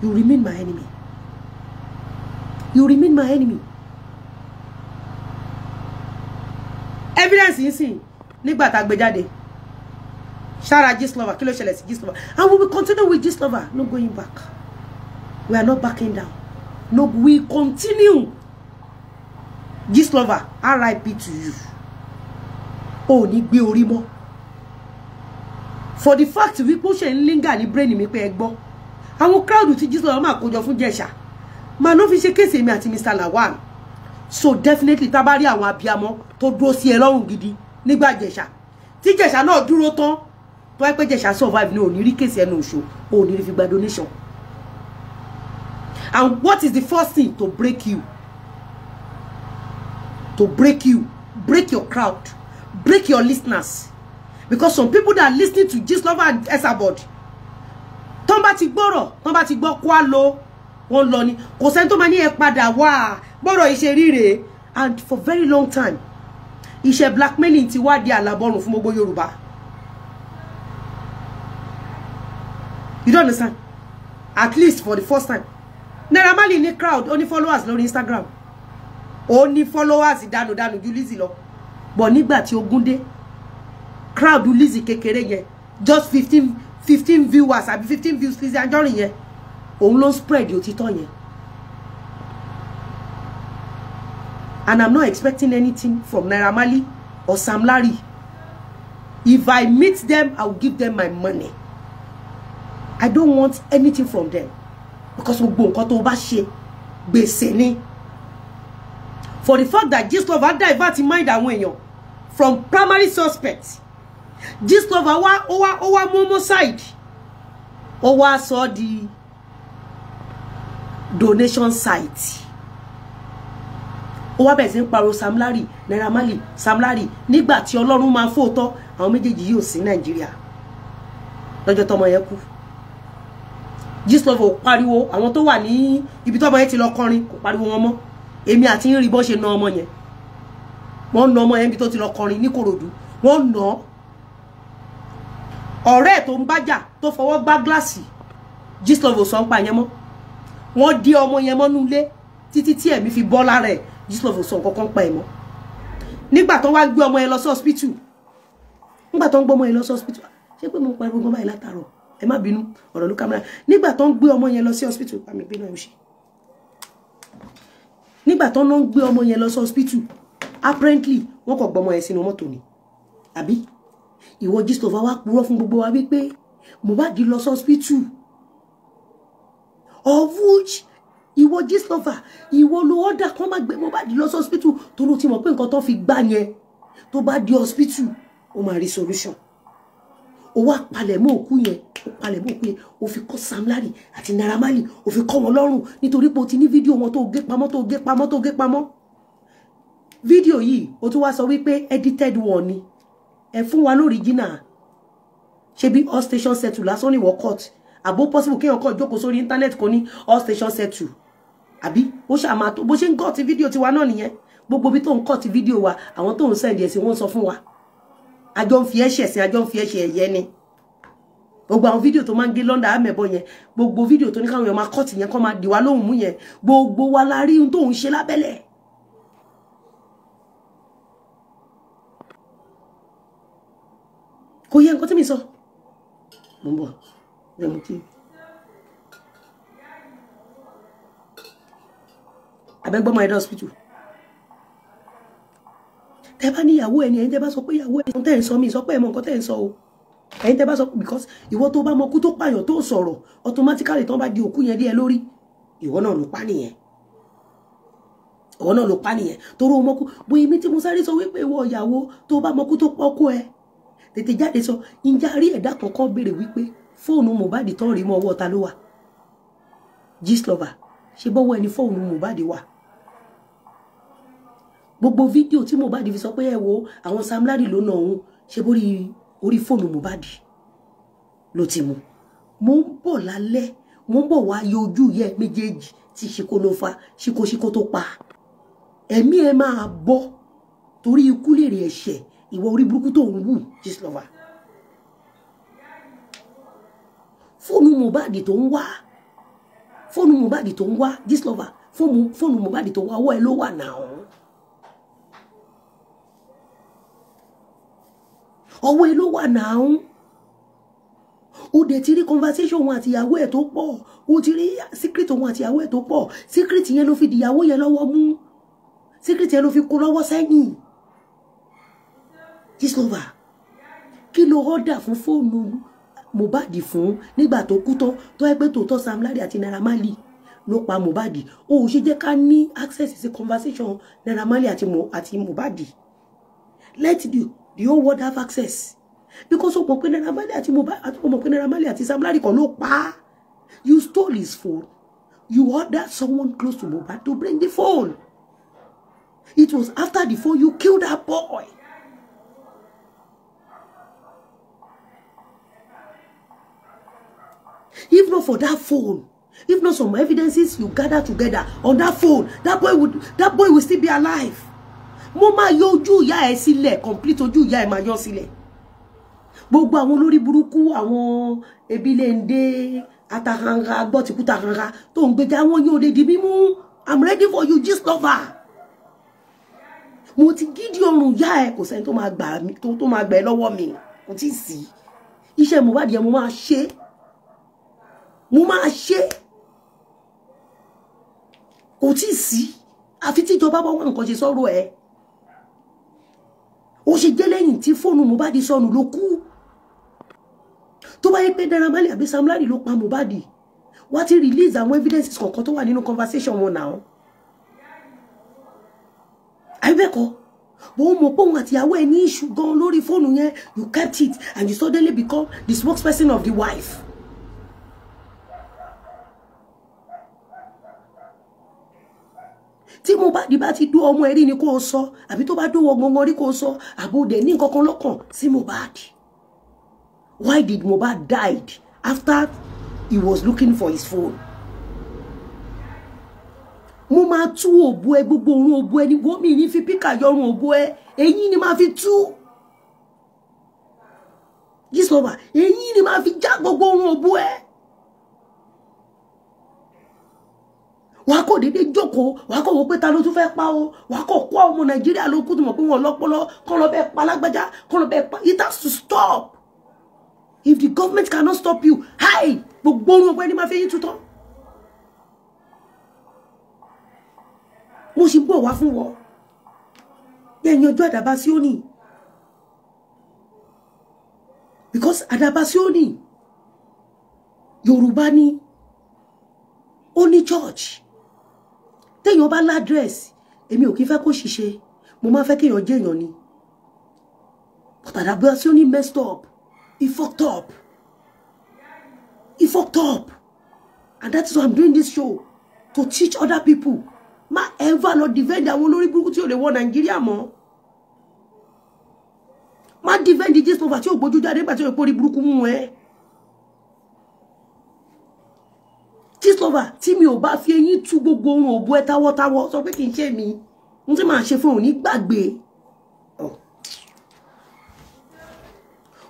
you remain my enemy. You remain my enemy. Evidence yìí sìn nígbà tá a gbé jáde ṣára Gistlover, kí ló ṣẹlẹ̀ sí Gistlover? And we will continue with Gistlover, no going back. We are not backing down. No, we continue. Gistlover, RIP to you. O ní gbé orí mọ́. For the fact wípé ó ṣe ń linger ní brain mi pé ẹ gbọ́ àwọn crowd tí Gistlover máa kójọ fún Jẹ̀ṣà máa ló fi ṣe case mi àti Mr. Lawal. So definitely, tá bá rí àwọn abiyamọ tó dúró sí ẹ lọ́rùn gidi nígbà Jẹ̀ṣà, tí Jẹ̀ṣà náà dúró tán, tó wáyé pé Jẹ̀ṣà survive ní òní rí case ẹnu òṣò, òní rí fi gba donation. And what is the first thing to break you? To break you, break your crowd, break your listeners, because some people that are listening to Gistlover and Esabod, tọ́n bá ti gbọ́rọ̀, tọ́n bá ti gbọ́ kó á lọ, wọ́n lọ ni. Kò sẹ́ni tó máa ní ẹ padà wá gbọ́rọ̀ iṣẹ́ ríre. And for very long time, iṣẹ́ blackmailing ti wá di àlàbọ̀rùn fún gbogbo Yorùbá. You don't understand? At least for the first time, Naira Marley ní crowd, ó ní followers lórí Instagram, ó ní followers dànùdànù ju Lizzy lọ. But nígbà tí ogun dé, crowd Lizzy kékeré yẹn, just 15 viewers àbí 15 views Lizzy Anjorin yẹn, òun ló ń spread òtítọ́ yẹn. And I'm not expecting anything from Naira Marley or Sam Larry. If I meet them, I will give them my money. I don't want anything from them, because gbogbo nǹkan tó bá ṣe, gbèsè ni. For the fact that Gistlover divert mind àwọn èèyàn from primary suspect, Gistlover wá, ó wá homicide, ó wá sọ di donation site, ó wá bẹ̀rẹ̀ sí ń pariwo Sam Larry, Naira Marley, Sam Larry, nígbà tí Ọlọ́run máa fóòtọ́ àwọn méjèèjì yìí ò sí Nàìjíríà lọ́jọ́ tọmọ yẹn kú. Gistlover ò pariwo àwọn tó wà ní ibi tọmọ yẹn ti lọ kọrin, kò pariwo wọn mọ́. Èmi àti ń rí bọ́n ṣe na ọmọ yẹn. Wọ́n na ọmọ yẹn níbi tó ti lọ kọrin ní Kòròdú. Wọ́n nà án. Ọ̀rẹ́ ẹ̀ tó ń bájà tó fọwọ́ gbá gíláàsì, Gistlover ò sọ ń pa yẹn mọ́. Wọ́n dí ọmọ yẹn mọ́nú ilé títí tí ẹ̀mí fi bọ́ lára ẹ̀. Gistlover ò sọ nǹkan kan pa ẹ̀ mọ́. Nígbà tó wá gbé ọmọ yẹn lọ sí hospital, nígbà tó ń gbé ọmọ yẹn lọ sí hospital, ṣé pé mo ń pariwo gan báyìí látàárọ̀? Ẹ má bínú, ọ̀rọ̀ ló kámẹ́rà. Nígbà tó ń gbé ọmọ yẹn lọ sí hospital, àmì ìbínú ẹ̀ ń ṣe, nígbà tó ń gbé ọmọ yẹn lọ sí hospital, Apparently wọ́n kò gbọ́mọ ẹ sínú mọ́tò ni, àbí? Ìwọ Gistlover wá purọ́ fún gbogbo wa wípé Mohbad lọ sí hospital, of which ìwọ Gistlover, ìwọ ló order kán má gbé Mohbad lọ sí hospital, tó ló ti mọ̀ pé nǹkan tó fi gbá yẹn, tó bá di hospital ó máa rí solution. Ó wá palẹ̀ mọ́ òkú yẹn, ó palẹ̀ mọ́ òkú yẹn, ó fi kọ́ Sam Larry àti Naira Marley, ó fi kọ́ wọn lọ́rùn, nítorí pé o ti ní fídíò wọn tó gé pamọ́, tó gé pamọ́, tó gé pamọ́. Fídíò yìí ó tún wá sọ wípé edited one ni. Ẹ fún wa lórí jìnnà. Ṣé bí all station settle lásán ni wọ́n cut? Àbó possible kéèyàn kàn jókòó sórí internet kò ní all station settle, àbí? Ó ṣàmà tó bó ṣe ń cut fídíò tiwa náà nìyẹn. Gbogbo bí tó ń cut fídíò wa, àwọn tó ń send ẹ̀ sí wọ́n sọ fún wa. Àjọ ń fi ẹ̀ṣẹ̀ sí, àjọ ń fi ẹ̀ṣẹ̀ ẹ̀yẹ ni. Gbogbo àwọn fídíò tó máa ń gé London amẹ̀bọ yẹn, gbogbo fídíò tó ní káwọn èèyàn máa cut yẹn, kọ́ máa dì wá lóhùn mú yẹn, gbogbo wa la rí ohun tó ń ṣe lábẹ́lẹ̀. Kò yẹ nǹkan tí mi sọ. Mo ń bọ̀ lẹ́mu tí abẹ́gbọ́mọ ẹ̀dá hospital. Tẹ́ bá ní ìyàwó ẹni, ẹ̀yin tẹ́ bá sọ pé ìyàwó ẹni tẹ́ ń sọ, mi sọ pé ẹ mọ nǹkan tẹ́ ń sọ o. Ẹ̀yin tẹ́ bá sọ, because ìwọ tó bá mọ kú tó pààyàn tó sọ̀rọ̀, automatically tán bá di òkú yẹn díẹ̀ lórí, ìwọ náà ló pa nìyẹn. Ìwọ náà ló pa nìyẹn. Torí o mọ kú. Bóyá èmi tí mo sáré sọ wípé ìwọ ìyàwó tó bá mọ kú tó pọ́kú ẹ, tètè jáde sọ. Ǹjẹ́ a rí ẹ̀dá kankan béèrè wípé fóònù Mohbad tán rí mọ́ ọwọ́ ta ló wà? Gistlover, ṣe bọ́wọ́ ẹni fóònù Mohbad wà? Gbogbo fídíò tí Mohbad fi sọ pé ẹ wo àwọn Sam Larry ló nà òun, ṣe bórí orí fóònù Mohbad ló ti mú. Mo ń bọ̀ lálẹ́, mo ń bọ̀ wá yọ ojú yẹ méjèèjì tí ṣíkó ló fa ṣíkóṣíkó tó pa. Ẹ̀mí ẹ máa bọ́ torí ikú lè rí ẹ̀ṣẹ̀ ìwọ orí burúkú tó ń wù, Gistlover. Fóònù Mohbad tó ń wá, fóònù Mohbad tó ń wá, Gistlover, fóònù Mohbad tó ń wá, ọwọ́ ẹ ló wà náà. Ọwọ́ ẹ ló wà náà. Ó dẹ̀ ti rí conversation òun àti ìyàwó ẹ̀ tó pọ̀, ó ti rí secret òun àti ìyàwó ẹ̀ tó pọ̀. Secret yẹn ló fi dìyàwó yẹn lọ́wọ́ mú, secret yẹn ló fi kó lọ́wọ́ sẹ́yìn. Gistlover, kí ló order fún fóònù Mohbad fún nígbà tó kú tán, tó ẹ pé tòótọ́ Sam Larry àti Naira Marley ló pa Mohbad? Ó ṣe jẹ́ ká ní access sí conversation Naira Marley àti Mohbad. Let the whole world have access, because ó mọ̀ pé Naira Marley àti Mohbad, ó mọ̀ pé Naira Marley àti Sam Larry kan ló pa á. You stole his phone. You ordered someone close to Mohbad to bring the phone. It was after the phone you killed that boy. If not for that phone, if not some evidences you gather together on that phone, that boy will still be alive. Mo máa yọ ojú ìyá ẹ sílẹ̀, complete ojú ìyá ẹ máa yọ sílẹ̀. Gbogbo àwọn olórí burúkú, àwọn ebilende, atahanga, gbọ́tìkúta hanga tó ń gbèjà wọn yóò lè di mímú. I'm ready for you, Gistlover. Mo ti gidi ọrùn ìyá ẹ, kò sẹ́ni tó máa gbà mí, tó máa gbà ẹ́ lọ́wọ́ mi, kò tí ì sí. Iṣẹ́ Mohbad yẹn mo máa ṣe. Mo máa ṣe. Kò tí ì sí. Àfi tí ìjọba bá wá nǹkan ṣe sọ́rọ̀ ẹ̀. Ó ṣe jẹ́ lẹ́yìn tí fóònù Mohbad sọnù ló kú. Tó bá yẹ pé Naira Marley àbí Sam Larry ló pa Mohbad, wá ti release àwọn evidences kọ̀ọ̀kan tó wà nínú conversation wọn náà. Àbí bẹ́ẹ̀ kọ́? Bó mọ̀ pé òun àtìyàwó ẹ̀ ní issue gan lórí fóònù yẹn, you kept it and you suddenly become the spokesperson of the wife. Tí Mohbad bá ti dó ọmọ ẹrí ni kó o sọ, àbí tó bá dó ọgbọ̀ngàn rí kó o sọ, àbò dẹ̀ ní nǹkan kan lọ́kàn sí Mohbad. Why did Mohbad died after he was looking for his phone? Mo máa tú òbú ẹ, gbogbo òrùn òbú ẹ ní gómìn ní fi píkà yọrùn òbú ẹ, eyín ni máa fi tú. Gistlover, eyín ni máa fi já gbogbo òrùn òbú ẹ. Wàá kò déédéé jókòó, wàá kò wò pé ta ló tún fẹ́ pa o, wàá kò kó ọmọ Nàìjíríà ló kú tó mọ̀ pé wọ́n lọ́pọlọ kọ́ lọ bẹ́ẹ̀ pa lágbájá, kọ́ lọ bẹ́ẹ̀ pa. It has to stop. If the government cannot stop you, hi, gbogbo orun ọgbẹ́ni máa fi yín tutọ́. Mo sì ń bọ̀ wá fún wọn. Yẹ yanjú Àdàbà Síónì, because Àdàbà Síónì Yorùbá ni, ó ní church. Téèyàn bá ládírẹ́sì, èmi ò kí fẹ́ kó ṣiṣẹ́, mo máa fẹ́ kéèyàn jẹ́ èèyàn ni. But Àdàbà Síónì messed up, he fucked up, he fucked up, and that is why I'm doing this show, to teach other people. Má ever lọ defend àwọn olórí burúkú tí ò lè wọ Nàìjíríà mọ́. Má defend Gistlover tí ò gbójú jáde nígbà tí ò pórí burúkú mú ẹ. Gistlover, tí mi ò bá fi eyín tú gbogbo ohun òbú ẹ táwọ́táwọ́, sọ pé kì í ṣe mi n tí màá ṣe fún òun ní gbàgbé.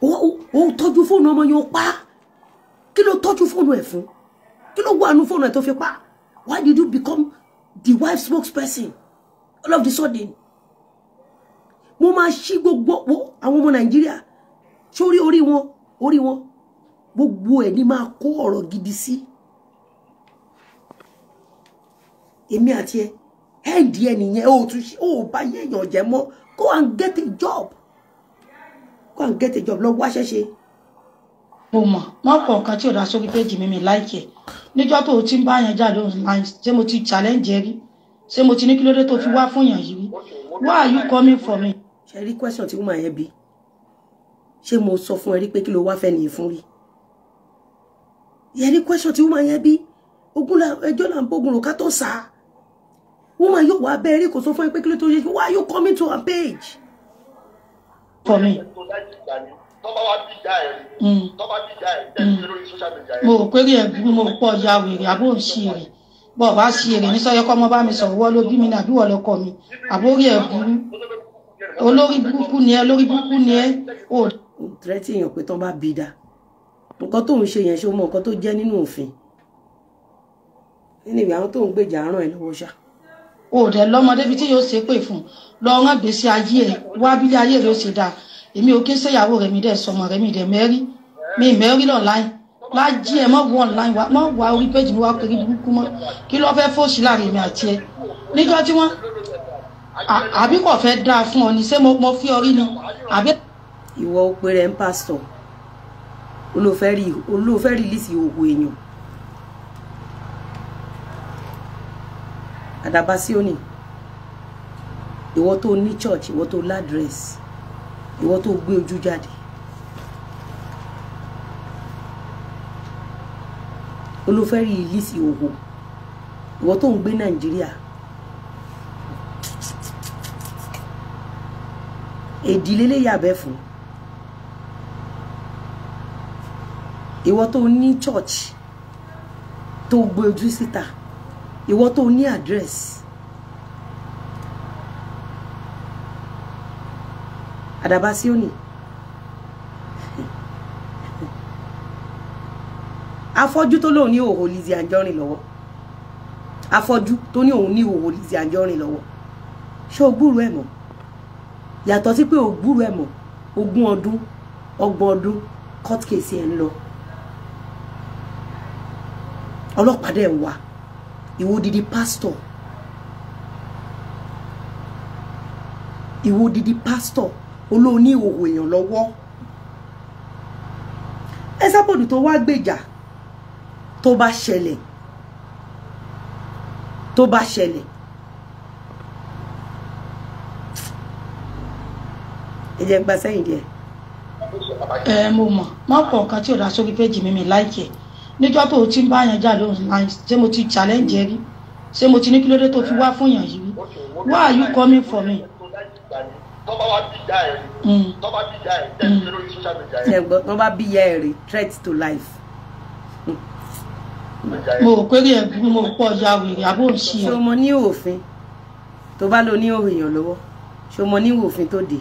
Ó tọ́jú fóònù ọmọ yẹn, ó pa. Kí ló tọ́jú fóònù ẹ̀ fún? Kí ló wà nú fóònù ẹ̀ tó fi pa? Why did you become the wife spokesperson all of the sudden? Mo máa ṣí gbogbo àwọn ọmọ Nàìjíríà sórí orí wọn, orí wọn gbogbo ẹ̀ ní máa kó ọ̀rọ̀ gidi sí. Èmi àti ẹ ẹ̀ǹdí ẹ nìyẹn. Ó tún ṣe ó bá yéèyàn jẹ́ mọ́. Go and get a job, go and get a job, lọ wáṣẹ́ ṣe. Mo mọ̀ wọ́n kọ̀ nǹkan tí ò dá sórí péjì mi, mi like ẹ̀. Níjọ́ tó o ti ń bá yẹn jáde online, ṣé mo ti challenge ẹ rí? Ṣé mo ti ní kí ló dé tó fi wá fún yàn yìí rí? Why are you coming for me? Ṣe rí question tí woman yẹn bi? Ṣé mo sọ fún ẹ rí pé kí ló wá fẹ́ nìyí fún rí? Yẹ rí question tí woman yẹn bi. Ogun ẹjọ́ là ń bógun rò ká tó sá. Woman yóò wá bẹ́ẹ̀ rí, kò sọ fún ẹ pé kí ló tó ṣe. Why are you coming to her page? For me. Mo rò pé rí ẹ burú, mo rò pọ̀ ya wèrè àbó ń ṣe èrè. Bọ́ bá ṣe èrè ní sọ́yẹ́ kọ́ mọ́ bá mi sọ̀rọ̀, wọ́n ló bí mi ní àbí wọ́n lọ́kọ mi? Àbó rí ẹ burú, olórí burúkú ni ẹ, olórí burúkú ni ẹ. Ó tẹ́tí èèyàn pé tán bá bí da nǹkan tó ń ṣe yẹn, ṣé o mọ nǹkan tó jẹ́ nínú òfin? Nínú ìwé àwọn tó ń gbèjà ràn ẹ́ lọ́wọ́ ṣá. O dẹ̀ lọ́mọdé bíi tí yóò ṣe pé fún lọ rán gbèsè ayé ẹ wá bílé ayé rẹ ó ṣe dáa. Èmi ò kí ń ṣèyàwó rẹ, mi dẹ̀ sọmọ rẹ, mi dẹ̀ mẹ́rí mi mẹ́rí online lájí ẹ mọ́ wọ online wa mọ́ wá orí péjì mi wá kiri burúkú mọ́. Kí ló fẹ́ fòṣì láàrin èmi àti ẹ níjọ́ tí wọ́n àbí kò fẹ́ dáa fún ọ ní? Ṣé mo fi ọ rí ni àbí. Ìwọ ó péré ń pásítọ̀, olóòfẹ́ rìlíìsì òwò èèyàn. Àdàbà Síónì, ìwọ tó ní church, ìwọ tó ládírẹ́sì, ìwọ tó gbé ojú jáde, olóòfẹ́ rìlíìsì òwò, ìwọ tó ń gbé Nàìjíríà, èdìlé lè yàbẹ fún. Ìwọ tó ní church, tó gbé ojú síta, ìwọ tó ní address. Àdàbà Síónì, afọ́jú tó lóun ní òhò Lizzy Anjorin lọ́wọ́, afọ́jú tó ní òun ní òhò Lizzy Anjorin lọ́wọ́, ṣé o gbúrú ẹ̀ mọ́? Yàtọ̀ sí pé o gbúrú ẹ̀ mọ́, 20 ọdún, 30 ọdún, court case ẹ̀ ń lọ, ọlọ́pàá dẹ̀ ń wá. Ìwọ odidi pásítọ̀, ìwọ odidi pásítọ̀ olóòní ìhòòhò èèyàn lọ́wọ́. Ẹ sábọ̀dù tó wá gbèjà, tó bá ṣẹlẹ̀, tó bá ṣẹlẹ̀, ẹ jẹ́ gba sẹ́yìn díẹ̀. Ẹ mo mọ̀ wọ́n kọ̀ nǹkan tí ò dá sórí péjì mi, mi like ẹ̀. Níjọ́ tó o ti ń bá yẹn jáde online, ṣé mo ti challenge ẹ rí? Ṣé mo ti ní kí ló dé tó fi wá fún yàn yìí rí? Why are you coming for me? Tó bá bí ìyá ẹ rí, threat to life. Mo rò pé rí ẹ burú, mo rò pọ̀ ya wèrè àbó ń ṣe ẹ. Ṣé o mọ ní òfin tó bá lo ní òhìn èèyàn lọ́wọ́? Ṣé o mọ ní òfin tó dé?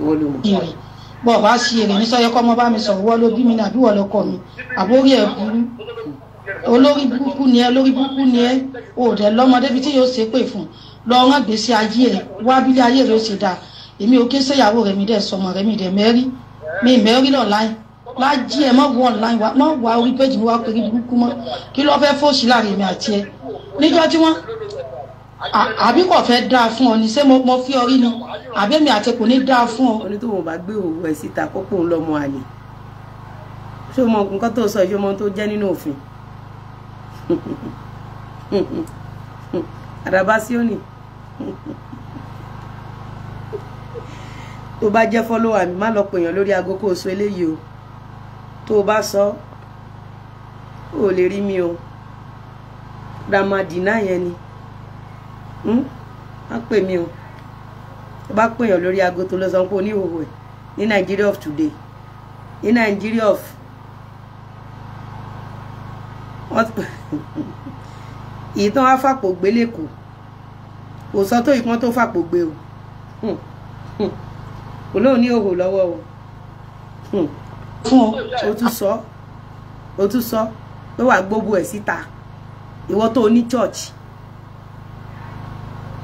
Ìwọ ló mọ̀. Bọ́ bá ṣe èrè ní sọ́yẹ́ kọ́ mọ́ bá mi sọ̀rọ̀, wọ́n ló bí mi ní àbí wọ́n lọ́kọ mi? Àbó rí ẹ burú, olórí burúkú ni ẹ, olórí burúkú ni ẹ. O dẹ̀ lọ́mọdé bíi tí yóò ṣe pé fún lọ rán gbèsè ayé ẹ wá bílé ayé rẹ ó ṣe dáa. Èmi ò kí ń ṣèyàwó rẹ, mi dẹ̀ sọmọ rẹ, mi dẹ̀ mẹ́rí mi mẹ́rí online lájí ẹ mọ́ wọ online wa mọ́ wá orí péjì mi wá kiri burúkú mọ́. Kí ló fẹ́ fòṣì láàrin èmi àti ẹ níjọ́ tí wọ́n Àbí kò fẹ́ dáa fún ọ ni? Ṣé mo fi ọ rí ni? Àbí èmi àti kò ní dáa fún ọ? Ó ní tóun bá gbé òwò ẹ̀ síta kó pòun lọ́mọ àlè. Ṣé o mọ nǹkan tó sọ? Ṣé o mọ ohun tó jẹ́ nínú òfin? Àdàbà Síónì, tó bá jẹ́ follower mi, má lọ pèèyàn lórí aago kó o sọ eléyìí o. Tó o bá sọ, o lè rí mi o. Ramadina yẹn ni. Má pè mí o. Tó bá pèèyàn lórí aago tó lọ sọ pé oníhòòhò ẹ̀ ní Nigeria of today, ní Nigeria of ìtàn á fàpò gbé lẹ́kọ̀ọ́, kò sọ tó ìpọ́n tó fàpò gbé o. Kò lóun ní òhò lọ́wọ́ o. Fún ọ. O tún sọ, o tún sọ pé wàá gbógun ẹ̀ síta, ìwọ tó ní church.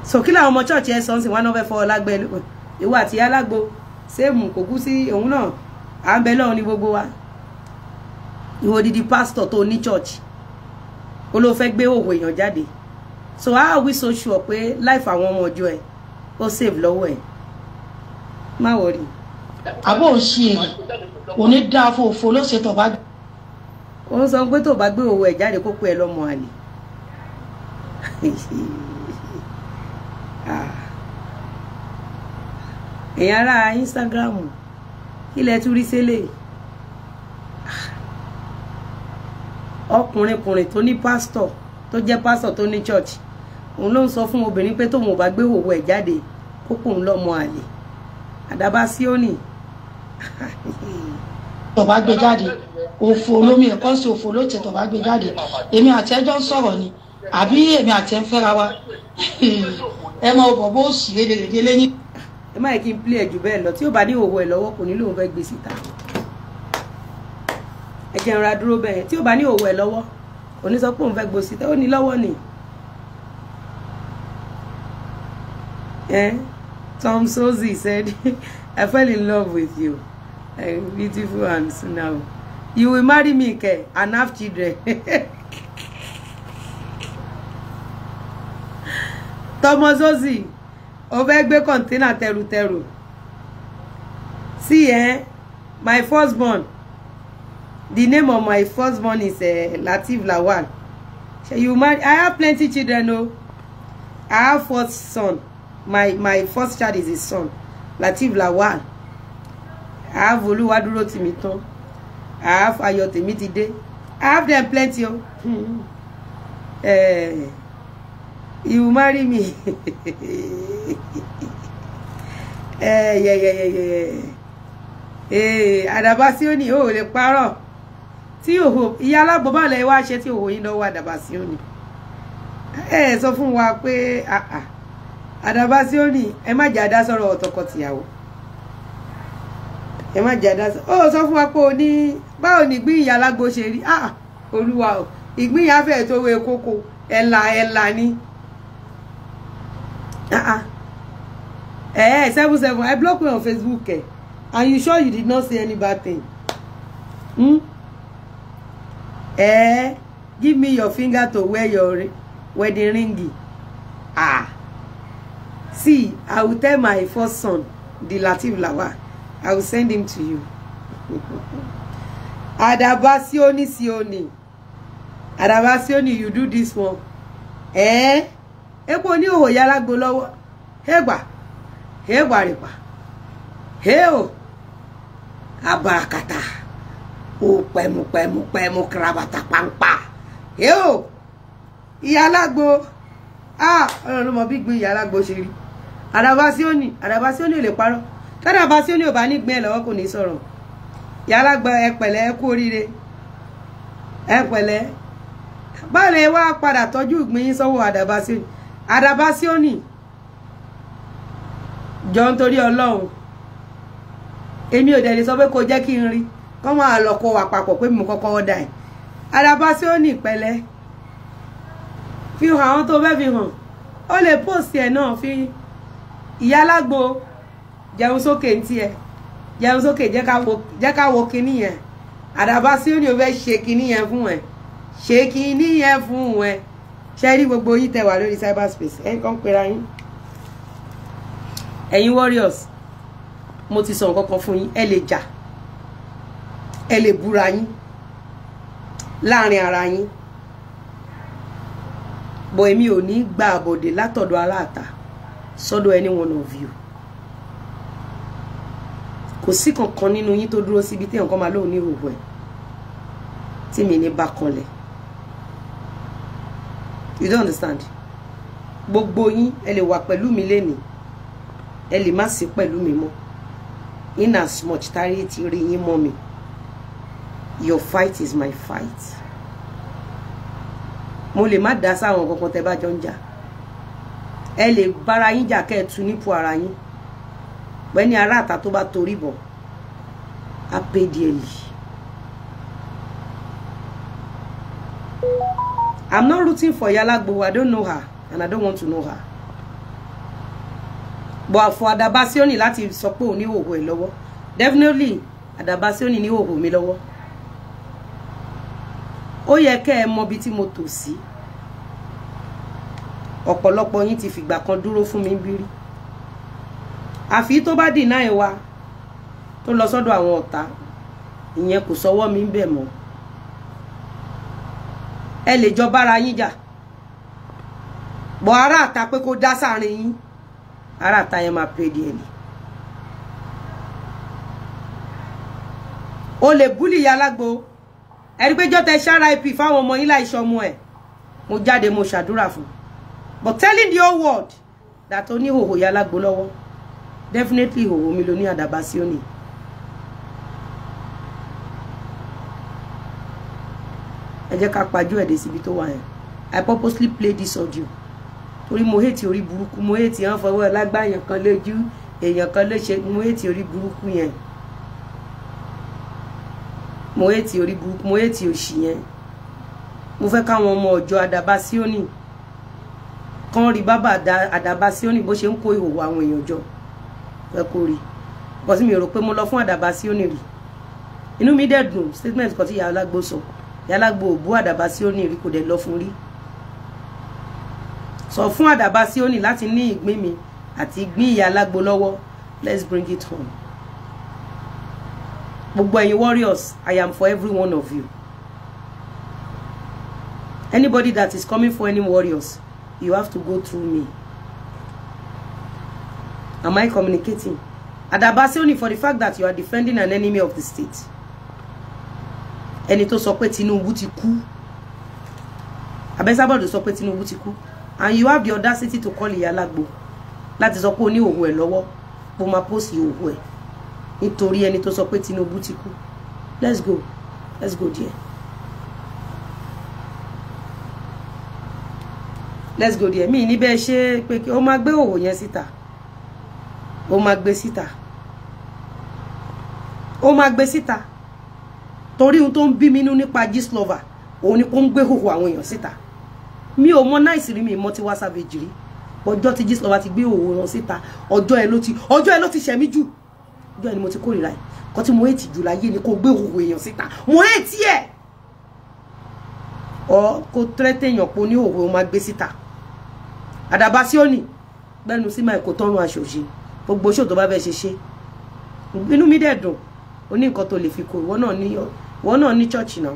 So kí làwọn ọmọ church ẹ sọ ń sìn? Wọn náà fẹ́ fọ lágbẹ́ ìwọ àti alágbo sẹ́ẹ̀mù kò kú sí òun náà, à ń bẹ lọ́hùn ní gbogbo wa. Ìwọ odidi pastor tó ní church, ó ló fẹ́ gbé òhò èèyàn jáde. So how are we so sure pé life àwọn ọmọ ọjọ́ ẹ ó save lọ́wọ́ ẹ? Má worry. Àbó ò ń ṣe èrè, kò ní dáa fún òfò ló ṣe tó bá Ó ń sọ pé tó bá gbé òwò ẹ̀ jáde kó pé ẹ lọ́mọ àlè. Ah. Èèyàn ará Instagram, kí lẹ tún rí sílẹ̀? Ọkùnrin kùnrin tó ní pásítọ̀, tó jẹ́ pásítọ̀ tó ní church, òun ló ń sọ fún obìnrin pé tóun ò bá gbé òwò ẹ̀ jáde kó pòun lọ́mọ àlè. Àdàbà Síónì. Tó bá gbé jáde, òfò olómi ẹ̀kọ́ sí òfò ló ṣe tó bá gbé jáde. Èmi àti ẹjọ́ ń sọ̀rọ̀ ni, àbí èmi àti ẹ ń fẹ́ra wa? Ẹ mọ bọ̀ bó sì rédèrèdè lẹ́yìn. Ẹ má yẹ kí n play ẹ̀ jù bẹ́ẹ̀ lọ. Tí ó bá ní òwò ẹ̀ lọ́wọ́, kò ní lóun fẹ́ gbé síta. Ẹ jẹ́ n ra dúró bẹ́ẹ̀. Tí ó bá ní òwò ẹ̀ lọ́wọ́, kò ní sọ pé òun fẹ́ gbé síta. Ó ní lọ́wọ́ ni. Tom Sozi said, "I fell in love with you. Beautiful and now you will marry me ke and have children." Thomas Ozi, ó fẹ́ gbé container tẹrutẹru. See, my firstborn, the name of my firstborn is Lateef Lawal. Shey you marry? I have plenty children o. I have first son. My first child is his son, Lateef Lawal. I have Oluwaduro Timitan. I have Ayo Temitide. I have them plenty o. You marry me? Yeah. Àdàbà Síónì, ó lè parọ́. Tí òhò ìyá alágbó bá lẹ wá ṣe tí òhò yín lọ́wọ́ Àdàbà Síónì. Ẹ sọ fún wa pé Àdàbà Síónì, ẹ má jẹ́ àdá sọ̀rọ̀ tọkọtìyàwó. Ẹ má jẹ́ àdá sọ̀rọ̀. Ó sọ fún wa pé o ní báwo ni ìgbín ìyá alágbó ṣe rí. Ah, Olúwa o, ìgbín ìyá fẹ́ẹ̀ tó wé kókó, ẹ̀là ẹ̀là ni. 77, I block you on Facebook, eh? And you sure you did not say any bad thing? Hmm? Give me your finger to wear your wedding ring. Ah. See, I will tell my first son, the Lateef Lawal. I will send him to you. Àdàbà Síónì Síónì. Àdàbà Síónì, you do this one. Epo ní òhò yàrá gbó lọ́wọ́. Ẹgbà. Ẹgbà rìpà. Ẹ o. Abarakata. O pẹ̀mù pẹ̀mù pẹ̀mù krabata pampa. Ẹ o. Ìyá alágbo. Ah, Ọlọ́run ló mọ bí gbin ìyá alágbo ṣe rí. Àdàbà Síónì, Àdàbà Síónì ò lè parọ́. Tádàbà Síónì ò bá ní gbin ẹ̀ lọ́wọ́, kò ní sọ̀rọ̀. Ìyá alágbo, ẹ pẹ̀lẹ́, ẹ kú oríire. Ẹ pẹ̀lẹ́. Báwo lẹ wá padà tọ́jú ìgbín yín sọ́wọ́ Àdàbà Síónì? Àdàbà Síónì, jọ nítorí Ọlọ́run. Èmi ò dẹ̀ lè sọ pé kó jẹ́ kí n rí. Kọ́ máa lọ kó wa papọ̀ pé mo kọ́kọ́ ọ̀dà ẹ̀. Àdàbà Síónì, pẹ̀lẹ́. Fi hàn àwọn tó fẹ́ fi hàn. Ó lè post ẹ̀ náà fi ìyá alágbo jẹun sókè ń tiẹ̀. Jẹun sókè, jẹ́ ká wo kinní yẹn. Àdàbà Síónì, ò fẹ́ ṣe kinní yẹn fún ẹ. Ṣe kinní yẹn fún ẹ. Ṣé rí gbogbo yín tẹ́ wà lórí cyberspace, ẹ kàn pera yín. Ẹ̀yin warriors, mo ti sọ nǹkan kan fún yín, ẹ lè jà, ẹ lè búra yín láàrin ara yín. But èmi ò ní gba àbọ̀dè látọ̀dọ̀ aláàtà sọ́dọ̀ any one of you. Kò sí kankan nínú yín tó dúró síbi tí nǹkan máa lóun ní ìhòòhò ẹ̀ tí mi ní bá kanlẹ̀. You don't understand? Gbogbo yín ẹ lè wà pẹ̀lú mi lénìí, ẹ lè má sí pẹ̀lú mi mọ́. In as much tárí ti rí yín mọ́ mi, your fight is my fight. Mo lè má dá sáwọn kankan tẹ́ bá jọ ń jà. Ẹ lè bára yín jà kẹ́ ẹ tu nípò ara yín. Pẹ́ni ará àta tó bá torí bọ̀, á pé díẹ̀ lì. I'm not rooting for Yalagbo. I don't know her and I don't want to know her. But for Adaba Sioni láti sọ pé òun ní ìhòòhò ẹ̀ lọ́wọ́, definitely Adaba Sioni ní ìhòòhò mi lọ́wọ́. Ó yẹ kẹ́ ẹ mọ ibi tí mo tò sí. Ọ̀pọ̀lọpọ̀ yín ti fìgbà kan dúró fún mi bí rí. Àfi tó bá deny wa tó lọ sọ́dọ̀ àwọn ọ̀tá, ìyẹn kò sọwọ́ mi ń bẹ̀ mọ́. Ẹ lè jọ bára yín jà, bọ̀ ará àta pé kó dá sáàrin yín, ará àta yẹn máa pè díẹ̀ ni. O lè búlì ìyá alágbo. Ẹ rí pé jọ́ tẹ ṣára ip fáwọn ọmọ yín láìṣọ ọmọ ẹ̀, mo jáde mo ṣàdúrà fún. But telling the whole world that ó ní ìhòòhò ìyá alágbo lọ́wọ́, definitely ìhòòhò mi ló ní Àdàbà Síónì. Ẹ jẹ́ ká pajú ẹ̀ dé síbi tó wà yẹn. I purposely play this audio torí mo hate orí burúkú, mo hate hàn fọwọ́ lágbàyàn kan lójú èèyàn kan ló ṣe, mo hate orí burúkú yẹn, mo hate orí burúkú, mo hate òṣì yẹn. Mo fẹ́ káwọn ọmọ ọjọ́ Àdàbà Síónì kan rí bàbá Àdàbà Síónì bó ṣe ń kó ìhòòhò àwọn èèyàn jọ. Fẹ́ kó rí bọ́sí mi rò pé mo lọ fún Àdàbà Síónì rí. Inú mi dẹ̀ dùn statement kan tí ìyá alágbó sọ. Ìyá alágbó ò bú Àdàbà Síónì rí, kò dẹ̀ lọ fún rí. Sọ fún Àdàbà Síónì láti ní ìgbín mi àti ìgbín ìyá alágbó lọ́wọ́. Let's bring it home. Gbogbo ẹ̀yin warriors, I am for every one of you. Anybody that is coming for any warriors, you have to go through me. Am I communicating? Àdàbà Síónì, for the fact that you are defending an enemy of the state, ẹni tó sọ pé Tinubu ti kú, Abẹ́sábọ̀dù sọ pé Tinubu ti kú, and you have the audacity to call ìyá alágbo láti sọ pé ó ní òhun ẹ̀ lọ́wọ́, bó máa post òhun ẹ̀ nítorí ẹni tó sọ pé Tinubu ti kú. Let's go, let's go there, let's go there. Mi ní bẹ́ẹ̀ ṣe pé kí ó máa gbé òhò yẹn síta, ó máa gbé síta, ó máa gbé síta, torí ohun tó ń bí mi nínú nípa Gistlover òun ni kó ń gbé hòhò àwọn èèyàn síta. Mi ò mọ náìsì rí, mi mọ Tiwa Savage rí. Ọjọ́ tí Gistlover ti gbé hòhò wọn síta, ọjọ́ ẹ ló ti, ọjọ́ ẹ ló ti ṣẹ̀mí jù, ọjọ́ ẹ ni mo ti kórìíra ẹ̀. Kọ́ tí mo hate jù láyé ni kó gbé hòhò èèyàn síta. Mo hate ẹ̀. Ọ kó tẹ́tẹ̀ èèyàn pọ̀ ní hòhò ó máa gbé síta. Àdàbà Síónì gbẹ́nu sí máa kó tọ́run aṣòṣe gbogbo ṣò tó bá fẹ́ ṣe ṣe. Inú mi dẹ̀ dùn. O ní nǹkan tó lè fi kó ìwọ náà ní, ìwọ náà ní church náà.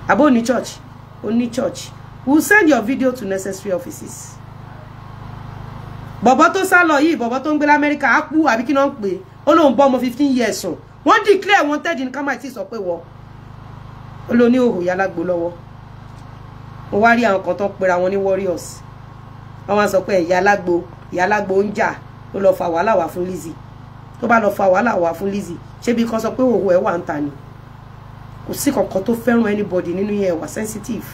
Àbó ní church, o ní church. We will send your video to necessary offices. Bọ̀bọ̀ tó sá lọ yìí, bọ̀bọ̀ tó ń gbé l'Amẹ́ríkà, á kú àbí kí náà ń pè é, ó lóun bọ́ ọmọ 15 years sùn. Wọ́n declare wanted ní ká má tí sọ pé wọ́ ó ló ní òhò yálágbó lọ́wọ́. Mo wá rí àwọn kan tó ń pera wọn ní warriors, wọ́n wá sọ pé ìyá alágbo, ìyá alágbo ń jà, ó lọ fa wàhálà wá fún Lizzy. Tó bá lọ fa wàhálà wá fún Lizzy, ṣé bí kan sọ pé òhò ẹ̀ wà ń ta ni? Kò sí kankan tó fẹ́ràn anybody nínú yẹn. Wà sensitive,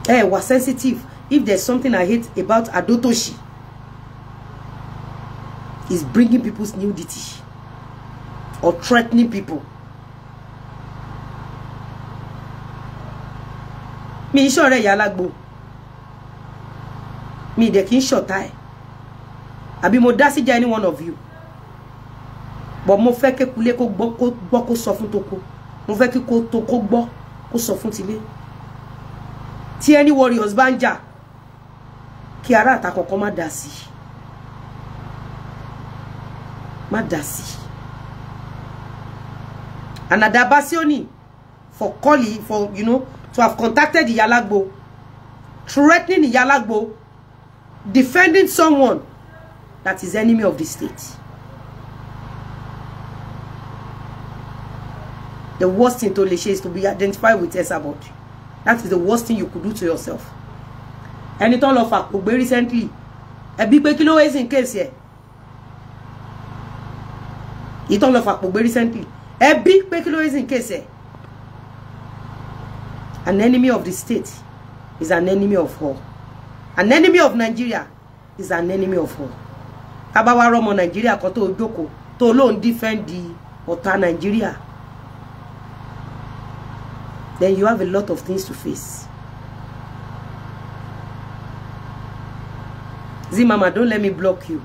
ẹ wà sensitive. If there's something I hate about Adotoshi, is bringing people's nudity or threatening people. Mi ń ṣọ̀rẹ́ ìyá alágbo, mi dẹ̀ kí ń ṣọ̀tá ẹ̀ àbí mo dá síjà any one of you, but mo fẹ́ kékulé kó gbọ́, kó gbọ́, kó sọ fún toko. Mo fẹ́ kí kó tó kó gbọ́, kó sọ fún tilé. Tí any warriors bá ń jà, kí ará àta kankan má dá sí, má dá sí. And Adabasioni for calling, for, you know, to have contacted Iyalagbo, threatening Iyalagbo, defending someone that is enemy of the state. The worst thing to lè ṣe is to be identified with Esabod. That is the worst thing you could do to yourself. Ẹni tó lọ fà kò gbé recently, ẹbí pé kí ló wé sí in case ẹ. Èyí tó lọ fà kò gbé recently, ẹbí pé kí ló wé sí in case ẹ. An enemy of the state is an enemy of all. An enemy of Nigeria is an enemy of all. Tá bá wá rọ́mọ Nigeria kan tó jókòó tó lóun defend ọ̀tá Nigeria, then you have a lot of things to face. Zimama, don't let me block you.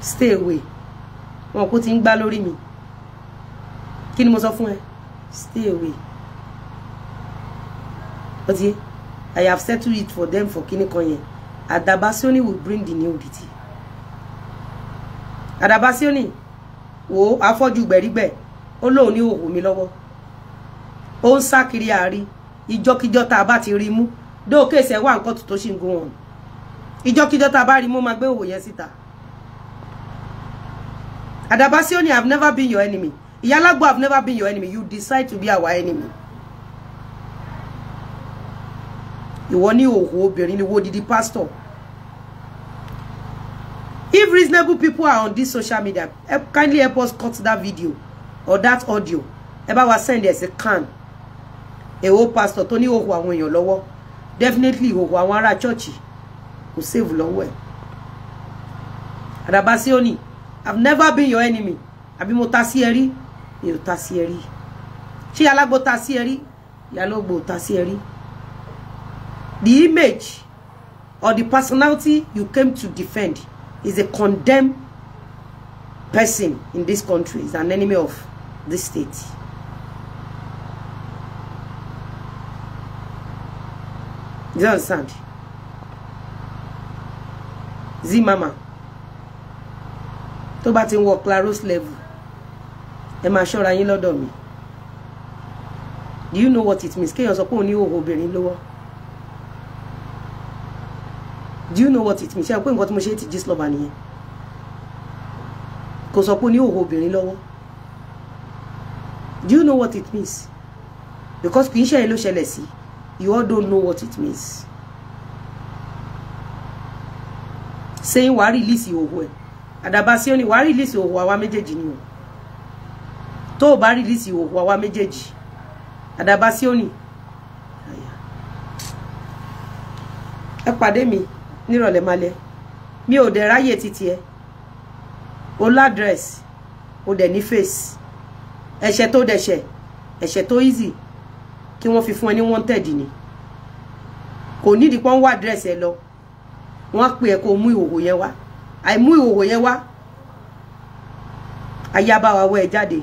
Stay away. Wọn kò ti ń gbá lórí mi. Kí ni mo sọ fún ẹ? Stay away. But I have settled it for them for kíní kan yẹn. Adabasioni will bring the nudity. Adabasioni, wo afọ́jú gbẹ̀rígbẹ̀, ó lóun ní òhò mi lọ́wọ́. Ó ń sá kiri àárí, ìjọ́kíjọ́ tá a bá ti rí mú. Dóò kéèsì ẹ̀ wá nǹkan tó ṣì ń gún wọn. Ìjọ́kíjọ́ tá a bá rí mú máa gbé òhò yẹn síta. Adabasioni, I have never been your enemy. Iyalagbo, I have never been your enemy. You decide to be our enemy. Ìwọ ní òhò obìnrin ni wo didi pastor. If reasonable people are on this social media, kindly help us cut that video or that audio. Ẹ bá wa send ẹ sí can. Èwo pastor tó ní òhò àwọn èèyàn lọ́wọ́. Definitely òhò àwọn ará church kò save lọ́wọ́ ẹ̀. Adabasioni, I've never been your enemy. Àbí mo ta sí ẹ rí? Mi ò ta sí ẹ rí. Ṣé Iyalagbo ta sí ẹ rí? Iyalagbo ta sí ẹ rí. The image or the personality you came to defend is a condemned person in this country, is an enemy of this state. Do you understand? Zimama, tó bá ti ń wọ Claros level, ẹ máa ṣọ́ra yín lọ́dọ̀ mi. Do you know what it means? Kéèyàn sọ pé òun ní ìhòòhò obìnrin lọ́wọ́. Do you know what it means? Ṣé pé nǹkan tí mo ṣe ti Gistlover nìyẹn. Kò sọ pé ó ní ìhòòhò obìnrin lọ́wọ́. Do you know what it means? Because kì í ṣe ló ṣẹlẹ̀ sí. You all don't know what it means. Saying wàá release ìhòòhò ẹ̀. Adabasioni wàá release ìhòòhò àwa méjèèjì ni o. Tó o bá release ìhòòhò àwa méjèèjì. Adabasioni. Ẹ pàdé mi nírọ̀lẹ́ malẹ́. Mi ò dẹ̀ ráyè títí ẹ. O ládírẹ́sì, o dẹ̀ ní face. Ẹ̀ṣẹ̀ tó dẹ̀ṣẹ̀, ẹ̀ṣẹ̀ tó easy kí wọ́n fi fún ẹ ní wanted ni. Kò nídìí pọ́n wá àdírẹ́sì ẹ lọ. Wọ́n á pè ẹ́ kó mú ìhòòhò yẹn wá. Àìmú ìhòòhò yẹn wá, ayé bá wa wọ́ ẹ jáde.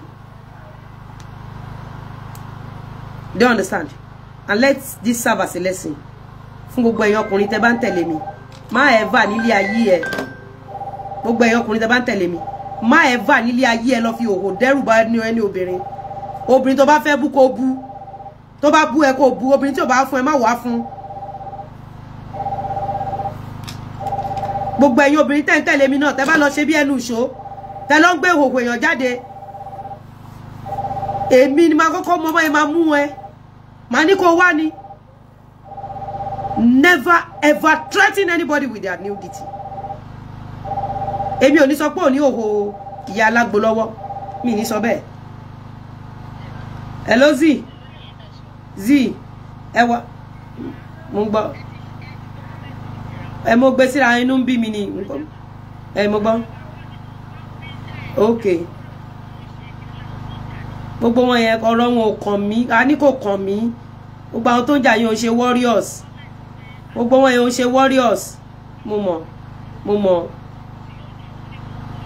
Do you understand? And let this serve as a lesson fún gbogbo ẹ̀yin ọkùnrin tẹ́ bá ń tẹ̀lé mi. Má ever nílé ayé ẹ. Gbogbo ẹ̀yin ọkùnrin tẹ́ bá ń tẹ̀lé mi, má ever nílé ayé ẹ lọ fi ìhòòhò dẹ́rù bá ẹni obìnrin. Obìnrin tó bá fẹ́ bú kó bú. Tó bá bú ẹ kó bú. Obìnrin tí ò bá fún ẹ má wá fún. Gbogbo ẹ̀yin obìnrin tẹ́ ń tẹ̀lé mi náà, tẹ́ bá lọ ṣe bí ẹnu ìṣó, tẹ́ lọ ń gbé ìhòòhò èèyàn jáde, èmi ni máa kọ́kọ́ mọ báyìí máa mú ẹ. Màá ní kó wá ni. Never ever threaten anybody with their nudity. Èmi ò ní sọ pé ò ní ìhòòhò ìyá alágbo lọ́wọ́. Mi ní sọ bẹ́ẹ̀. Hello Z. Z. Ẹ wá. Mo ń gbọ́. Ẹ mo gbé síra inú ń bí mi ni. Ẹ mo gbọ́. Okay. Gbogbo wọn yẹn ọ̀rọ̀ wọn ò kàn mí. A ní kò kàn mí. Gbogbo àwọn tó ń jà yẹn ò ṣe warriors. Gbogbo wọn yẹn ò ṣe warriors. Mo mọ̀. Mo mọ̀.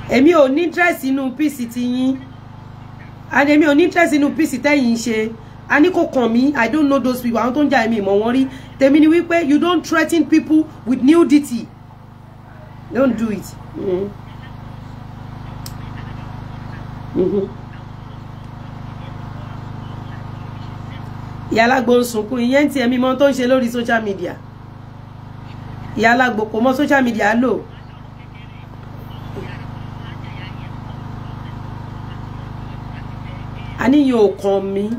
Èmi ò ní interest inú peace ti yín. And èmi ò ní interest inú peace tẹ́yìn ń ṣe. A ní kò kàn mí. I don't know those people. Àwọn tó ń jà èmi ìmọ̀ wọn rí. Tèmi ni wípé you don't threaten people with nudity. Don't do it. Ìyá alágbo ń sunkún. Ìyẹn tí ẹ̀mí mọ́ tó ń ṣe lórí social media. Ìyá alágbo kò mọ social media lò. A ní yẹn ò kàn mí.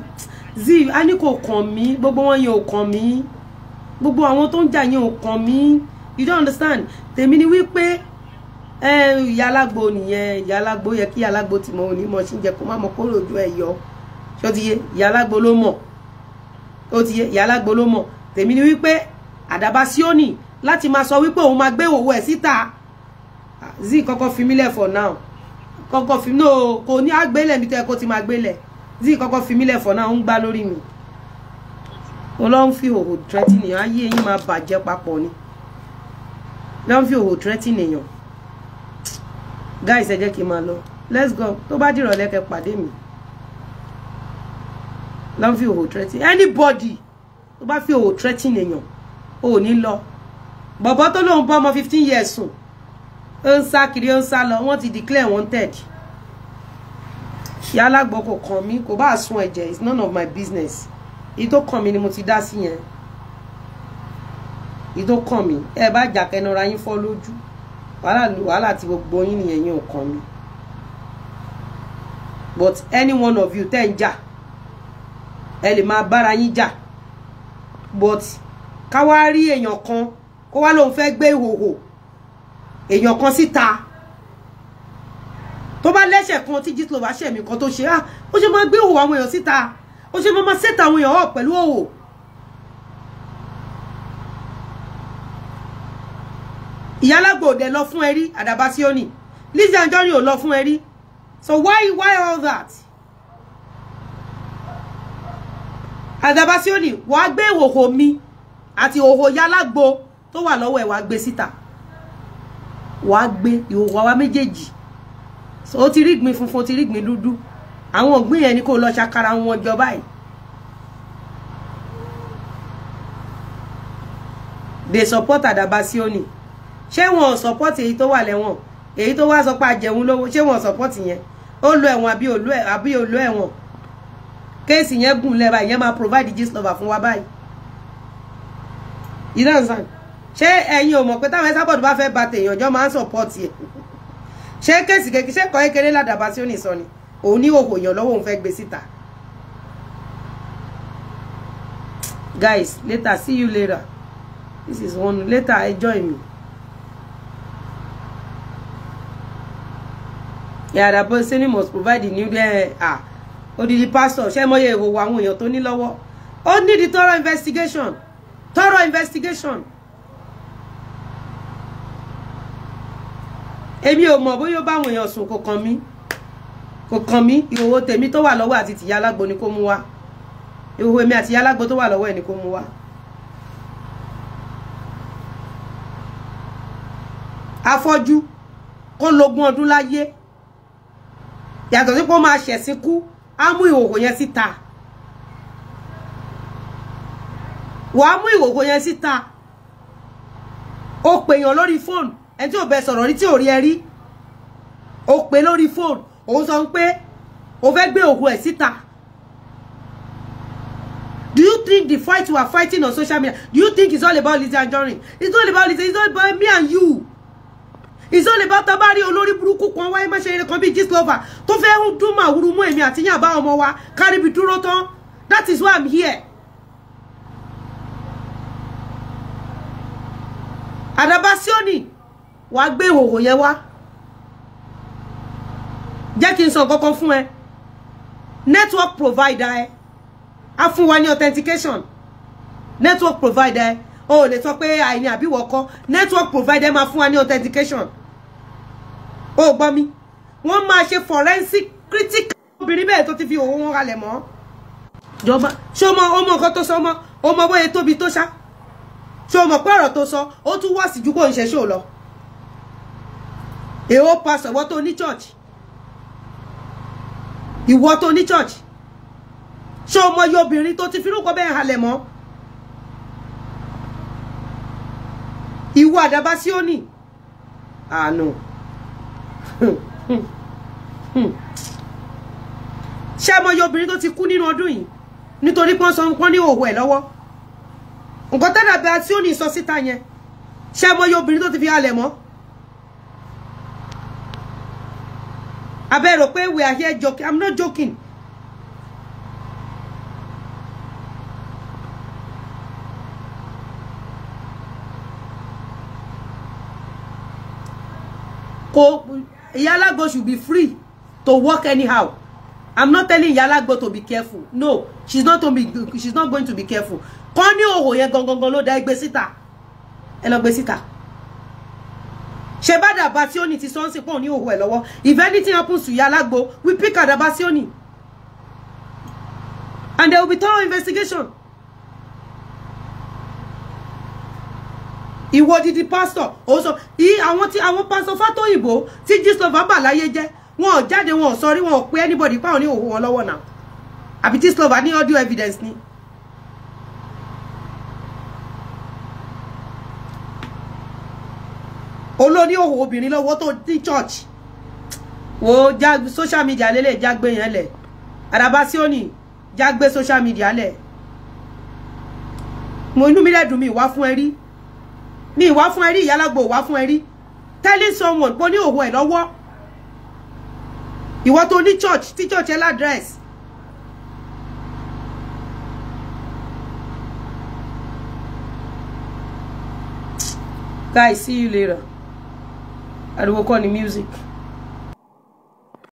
Zi a ní kò kàn mí. Gbogbo wọn yẹn ò kàn mí. Gbogbo àwọn tó ń jà yẹn ò kàn mí. You don't understand. Tèmi ni wípé ìyá alágbo nìyẹn. Ìyá alágbo yẹ kí ìyá alágbo tì mọ òní mọ sí jẹ kó má mọ kó lójú ẹ yọ. Ṣó ti yé? Ìyá alágbo ló mọ̀. Ó ti yé? Ìyá alágbo ló mọ̀. Tèmi ni wípé Àdàbà Síónì láti máa sọ wípé òun máa gbé òwò ẹ̀ síta. Zi kọ́kọ́ fi mílẹ̀ for now. Kọ́kọ́ fi no kò ní àgbélẹ̀ mi tó yẹ kó ti máa gbélẹ̀. Zi kọ́kọ́ fi mílẹ̀ for now ń gbá lórí mi. Mo lọ ń fi òhò threatening èèyàn. Ayé yín máa bàjẹ́ papọ̀ ni. Lọ ń fi òhò threatening èèyàn. Guys, ẹ jẹ́ kí n máa lọ. Let's go. Tó bá dìrọ̀lẹ́ kẹ́ pàdé mi. Lọ ń fi òhò threatening anybody. Tó bá fi òhò threatening èèyàn, ò ní lọ. Bọ̀bọ̀ tó lóun bá ọmọ 15 years sùn, ó ń sá kiri, ó ń sá lọ, wọ́n ti declare wanted. Ìyá alágbo kò kàn mí, kò bá sun ẹ̀jẹ̀, it's none of my business. Èyí tó kàn mí ni mo ti dá sí yẹn. Èyí tó kàn mí, ẹ bá jà kẹnura yín fọ́ lójú. Wàhálà tí gbogbo yín nìyẹn, yín ò kàn mí. But any one of you tẹ́ ń jà, ẹ lè máa bára yín jà. But ká wá rí èèyàn kan kó wá lóun fẹ́ gbé ìhòhò èèyàn kan síta. Tó bá lẹ́sẹ̀ kan tí Gistlover ṣẹ̀mí kan tó ṣe, ah, ó ṣe máa gbé ìhòhò àwọn èèyàn síta. Ó ṣe máa ṣètò àwọn èèyàn hàn pẹ̀lú òhò. Ìyá alágbo ò dẹ̀ lọ fún ẹ rí. Àdàbà Síónì, Lizzy Anjorin ò lọ fún ẹ rí. So why all that? Àdàbà Síónì, wàá gbé ìhòhò mi àti ìhòhò ìyá alágbo tó wà lọ́wọ́ ẹ̀, wàá gbé síta. Wàá gbé ìhòhò àwa méjèèjì. So ó ti rí ìgbín funfun, ó ti rí ìgbín dúdú. Àwọn ògbín yẹn ni kó lọ ṣàkàrà wọn jọ báyìí. They support Àdàbà Síónì. Ṣé wọn ò support èyí tó wà lẹ́wọ̀n? Èyí tó wá sọ pé àjẹun lówó, ṣé wọn ò support yẹn? Ó lo ẹ̀wọ̀n àbí ó lo ẹ̀wọ̀n? Case yẹn gùn lẹ́ba, ìyẹn máa provide Gistlover fún wa báyìí. You don't understand? Ṣé ẹ̀yin ò mọ̀ pé táwọn Esabod bá fẹ́ ba tèèyàn jọ máa ń support ẹ̀? Ṣé case kékeré, ṣé kọ́ kékeré l'Àdàbà Síónì sọ ni? Òun ní òhò èèyàn lọ́wọ́, òun fẹ́ gbé síta. Guys, later, see you later. This is one later, enjoy me. Yeah, Àdàbà Síónì must provide the new odidi pastor. Ṣé mọye ìhòòhò àwọn èèyàn tó ní lọ́wọ́? Ó need the thorough investigation. Thorough investigation. Èmi ò mọ̀ bóyá ó bá àwọn èèyàn sùn, kò kàn mí. Kò kàn mí. Ìhòòhò tèmi tó wà lọ́wọ́ àti tìyá alágbo ni kó mú wá. Ìhòòhò èmi àti ìyá alágbo tó wà lọ́wọ́ ẹ̀ ni kó mú wá. Afọ́jú kó lógún ọdún láyé. Yàtọ̀ sí pé ó máa ṣẹ̀sín kú, á mú ìhòòhò yẹn síta. Wàá mú ìhòòhò yẹn síta. Ó pèèyàn lórí fóònù, ẹni tí ò bẹ sọ̀rọ̀ rí, tí ò rí ẹ rí. Ó pè lórí fóònù, òun sọ pé ó fẹ́ gbé òhò ẹ̀ síta. Do you think the fight we are fighting on social media, do you think it's all about Lizzy Anjorin? It's all about Lizzy, it's all about me and you. It's all about tabari olórí burúkú kan wáyé má ṣe eré kan bíi Gistlover tó fẹ́ ń dún màwúrú mú èmi àti yín àbá ọmọ wa káríbi dúró tán. That is why I'm here. Àdàbà Síónì, wàá gbé ìhòhò yẹn wá. Jẹ́ kí n sọ kankan fún ẹ. Network provider ẹ á fún wa ní authentication. Network provider ẹ, o ò lè sọ pé àìní àbí wọ́kọ́. Network provider máa fún wa ní authentication. O gbọ́ mi, wọ́n máa ṣe forensic critical. Obìnrin bẹ́ẹ̀ tó ti fi òun wọn kalẹ̀ mọ́. Jọba, ṣé o mọ nǹkan tó sọ? O mọ bóyá tóbi tó ṣá? Ṣé o mọ̀ pé ọ̀rọ̀ tó sọ ó tún wá sí ju kó ń ṣe ṣó lọ? Èwo pastor, ìwọ tó ní church, ìwọ tó ní church, Ṣé o mọ iye obìnrin tó ti fi irúkọ bẹ́ẹ̀ halẹ̀ mọ́? Ìwọ Àdàbà Síónì, àánú. Ṣé mọ iye obìnrin tó ti kú nínú ọdún yìí nítorí pé wọ́n sọ wọ́n ní òwò ẹ̀ lọ́wọ́? Nǹkan tẹ́lẹ̀ Síónì sọ síta yẹn, ṣé mọ iye obìnrin tó ti fi halẹ̀ mọ́? Abẹ́ rò pé we are here joking. I'm not joking. Ko Ìyá Alágbo should be free to work anyhow. I'm not telling Ìyá Alágbo to be careful. No, she's not going to be careful. Kọ́ ní òhò yẹn gangan ló dá ẹgbẹ́ síta. Ẹ lọ gbé síta. Ṣé bá Àdàbà Síónì ti sọ́nsì pọ̀ ní òhò ẹ̀ lọ́wọ́? If anything happens to Ìyá Alágbo, we pick Àdàbà Síónì. And there will be thorough investigation. Ìwọ didi pastor, ó sọ, àwọn tí àwọn pastor Fátóyìnbó tí Gistlover bà láyé jẹ́, wọn ò jáde, wọn ò sọ rí, wọn ò pé anybody páwọn ní òhò wọn lọ́wọ́ náà. Àbí Gistlover ní audio evidence ni. Olóní òhò obìnrin lọ́wọ́ tó ní church. Wo já social media lélẹ̀, jágbé yẹn lẹ̀. Àdàbà Síónì jágbé social media lẹ̀. Mo inú mi lẹ́dùn, mi wá fún ẹ rí. Mi wá fún ẹ rí, Ìyá Alágbo wá fún ẹ rí. Telling someone pé ní òhò ẹ̀ lọ́wọ́. Ìwọ tó ní church, tí church ẹ ládírẹ́sì. Guys, see you later. Ariwo kọ́ ni music.